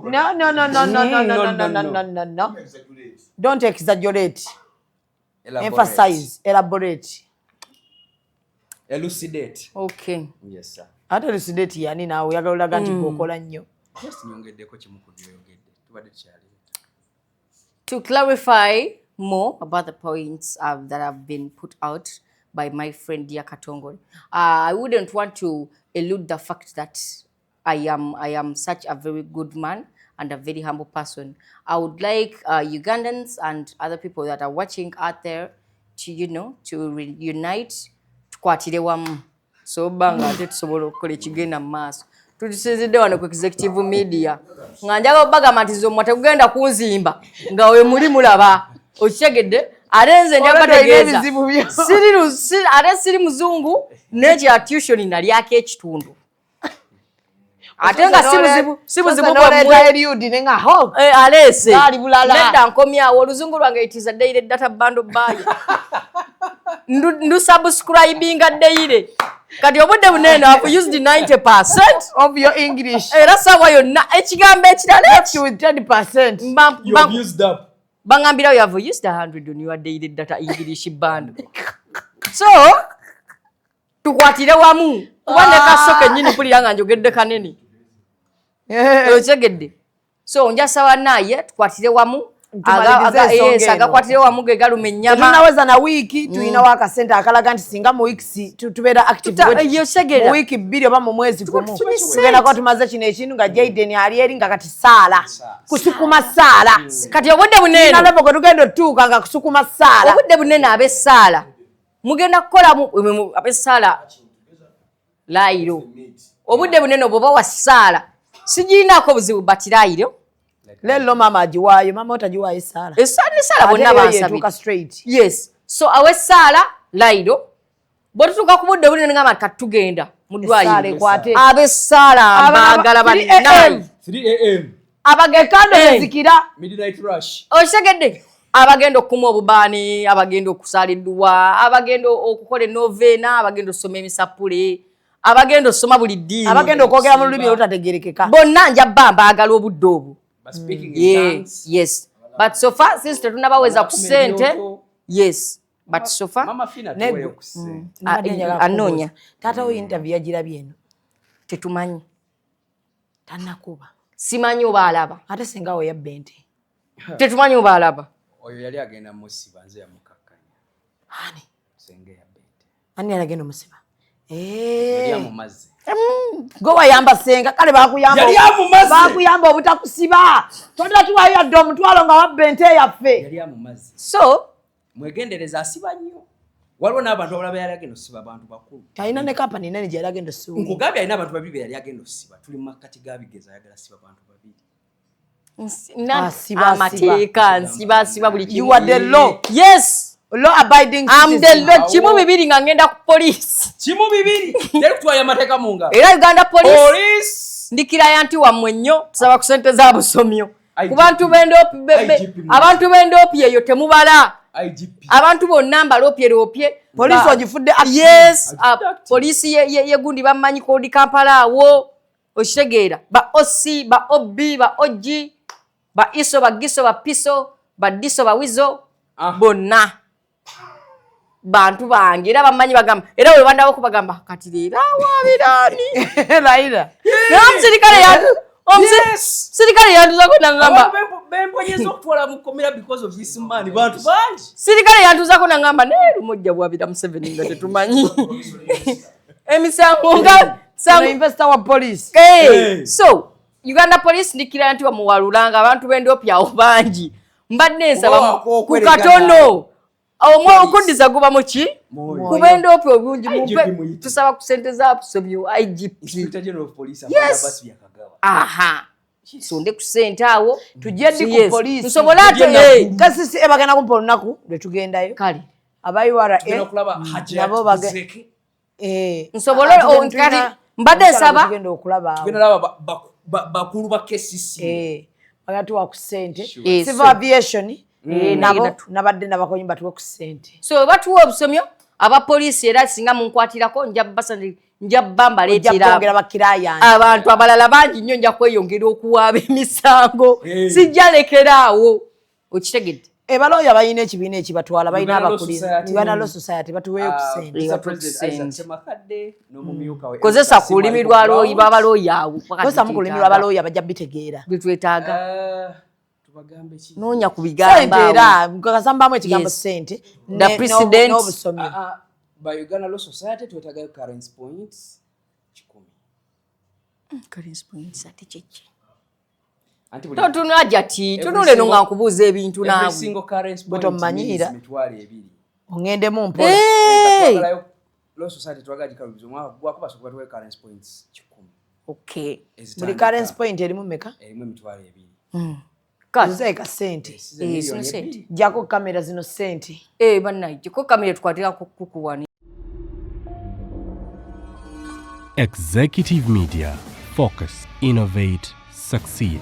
No, no, no, no, no, no, no, no, no, no, no, no, don't exaggerate. Elaborate. Emphasize, elaborate. Elucidate. Okay. Yes, sir. Ate elucidate yani naawe oyagala olaga nti gweokola nnyo. Just nyongeddeko kimu ku byoyogedde. Tubadde tukyali. To clarify more about the points that have been put out by my friend Dia Katongole, I wouldn't want to elude the fact that I am such a very good man and a very humble person. I would like Ugandans and other people that are watching out there to you know to reunite, tukwatire wamu, so banga ate tusobola okukola ekigenda mu maaso. Tutusinzidde wano ku Executive Media nga njagala obagamba nti zomwa tekugenda kunzimba nga we muli mulaba, okitegedde? Ate nze nja Olwedde olina bategeeza ebizibu byo. Ate siri muzungu n'ekya tuition nalyako ekitundu, ate nga si buzibu, si buzibu bwammwe. Eliudi nenga ho. Eh, aleese Gaali bulala. Nedda, nkomyawo oluzungu lwange. It is a daily data bundle buy. Ndusubscribinga daily. Kati obudde bunene I've used 90% of your English. Era sawa yonna ekigambo ekirala Left with 10%. You have used up. Bangambirawo, you have used 100 on your daily data English bundle. So tukwatire wamu, kuba ne kaso kennyini mpulira nga njogedde kanene, okitegedde? So njasaba naye tukwatire wamu. Tumalirize ensonga Yes, eno. agakwatire wamu ge galuma ennyama. Tetunaweza na wiiki, tulinawo akasente akalaga nti singa mu wiiki tubeera active bwe tuti, Yo, segera. mu wiiki 2 oba mu mwezi gumu Tuli set. tugenda kuba tumaze kino ekintu, nga Jaden ali eri nga kati saala kusukuma saala. Kati obudde bunene Tulina level kwe tugenda otuuka nga kusukuma saala. Obudde bunene ab'essaala mugenda kukolamu ab'essaala layiro. Obudde bunene bw'oba wa ssaala sigirinako buzibu, but layiro. Leero maama agiwaayo, maama otagiwaayo essaala. Essaala nesaala Ate bonna eyo bansabira. yetuuka straight. Yes. So aw'essaala layiro bwe tutuuka ku budde obulina ngamba kati tugenda mu Essaala ddwaliro ekwate. Ab'essaala mbaagala bannaye. 3 am. Abagekando tezikira. Midnight rush. Okitegedde? Abagenda okukuma obubaani, abagenda okusaala edduwa, abagenda okukola enoveena, abagenda okusoma emisapule, abagenda okusoma buli ddiini, abagenda okwogera mu lulimi olutategerekeka, bonna nja bba mbaagala obudde obwo. But speaking in tongues. Yes, but so far since tetunabaweza ku Abakuma ssente. ebyoto. Yes, but so far Mama Fina Negwe. tuweeyo ku ssente. Nabadde njagala Anoonya. kubuuza. Taata we interview yagirabye eno? Tetumanyi. Tanakuba. Simanyi oba alaba. Ate singa we yabba ente? Tetumanyi oba alaba. Oyo yali agenda musiba, nze yamukakkanya. Ani? Senga eyabba ente. Ani yalagenda omusiba? Yali amumaze. Gwe wayamba senga, kale bakuyamba. Yali amumaze. Bakuyamba obutakusiba, totatuwayo yadde omutwalo nga wabba ente yaffe. Yali amumaze. So mwegendereza, asiba nnyo. Waliwo n'abantu abalala yali agenda osiba, abantu bakulu. Alina ne kampani nene gye yali agenda osuula. Nkugambye, alina abantu babiri be yali agenda osiba. Tuli mu makkati ga bigezi, ayagala siba bantu babiri. Asiba, Amateeka nsiba buli kimu. You are the law. Yes. Law abiding I'm the citizen. law. 1-2 nga ngenda ku poliisi. 1-2, teri kutwala amateeka mu ngalo. Era Uganda Police, Police. Ndikiraya nti wammwe nnyo, tusaba ku sente za busomyo IGP. ku bantu b'endoopi IGP. abantu b'endoopi eyo temubala. IGP. Abantu bonna mbaloopyeroopye. Poliisi ogifudde active. Yes. Ogifudde active. Poliisi yegundi bammanyi kodi Kampala awo, okitegeera? Ba OC, ba OB, ba OG, ba ISO, ba GISO, ba PISO, ba DISO, ba WIZO, bonna bantu bange era bamanyi. Bagamba, era bwe bandabako bagamba, kati leero awaabiraani? Raila. Naye omusirikale yantuzako nangamba Abantu bemponyeza okutwala mu kkomera because of this man, bantu bangi. Sirikale yantuzako nangamba, naye lumojja bwabira Museveni nga tetumanyi emisango nga Ono investor wa police. Hey, Hey. so Uganda Police, ndikira nti wamuwalulanga abantu b'endoopi awo bangi. Mbadde nsaba Oba ku okweregana. katono omwoyo okuddiza guba muki Mwoyo. ku b'endoopi obungi. IGP Mumpe, muyite. tusaba ku sente za busobyo, IGP. Inspector General of Police. Yes. Abbas Byakagaba. Aha, sonde ku sente awo. Tujje ddi ku Yes. police? Nsobole ate Tujje eh, Kasisi ebagenda kumpa olunaku lwe tugendayo. Kale. Aba URA Tugenda okulaba Hajat nabo Buzeke. Nsobole Ate kati mbadde omukyala nsaba tugenda okulaba awo. Tugenda laba bakulu ba KCC. Bagenda tuwa ku ssente. Sure. Civil aviation nabo nagenda nabadde nabakonyi batuwe ku ssente. So batuwa obusomyo abapoliisi, era singa munkwatirako nja nja bba Ojja mbaleetera kwongera bakirayani. Abantu abalala bangi nnyo, nja kweyongera okuwaaba emisango. Hey. Sijja lekeraawo, okitegedde? Ebalooya balina ekibiina ekibatwala, balina Uganda Law abakulira. Society. Uganda Law Society batuweeyo ku ssente. Mr. Batuwe ku President Isaac ssente. Ssemakadde n'omumyuka we Kozesa Eric ku lulimi Kasimu lwa ali ku looyi ground. babalooyi awo. Kozesa mu ku lulimi lw'abalooya, bajja bitegeera. Gwe twetaaga. Tubagambe ki? Noonya ku bigambo Ssente awo. era kasambamu ekigambo Yes. ssente The president. n'obusomyo. Ba Uganda Law Society twetagayo currency points 100. Currency points ate kyeki? Anti buli Totunajja ti tunula eno nga nkubuuza ebintu every naawe. single currency Bwe point tomumanyiira. means 20,000. Oŋŋendemu mpola. Hey! Twagalayo Law Society, twagala gikalubiza omwaka gwako, basooka batuwe currency points 100. Okay. Buli Ezitandika currency point erimu meka? Erimu 20,000. Kale. Zizeeka ssente. Esize Eh, miliyoni zino ssente. 2. Jjako kamera zino ssente. Eh, bannaye, giko kamera tukwatira kukuwani. Executive Media. Focus, innovate, succeed.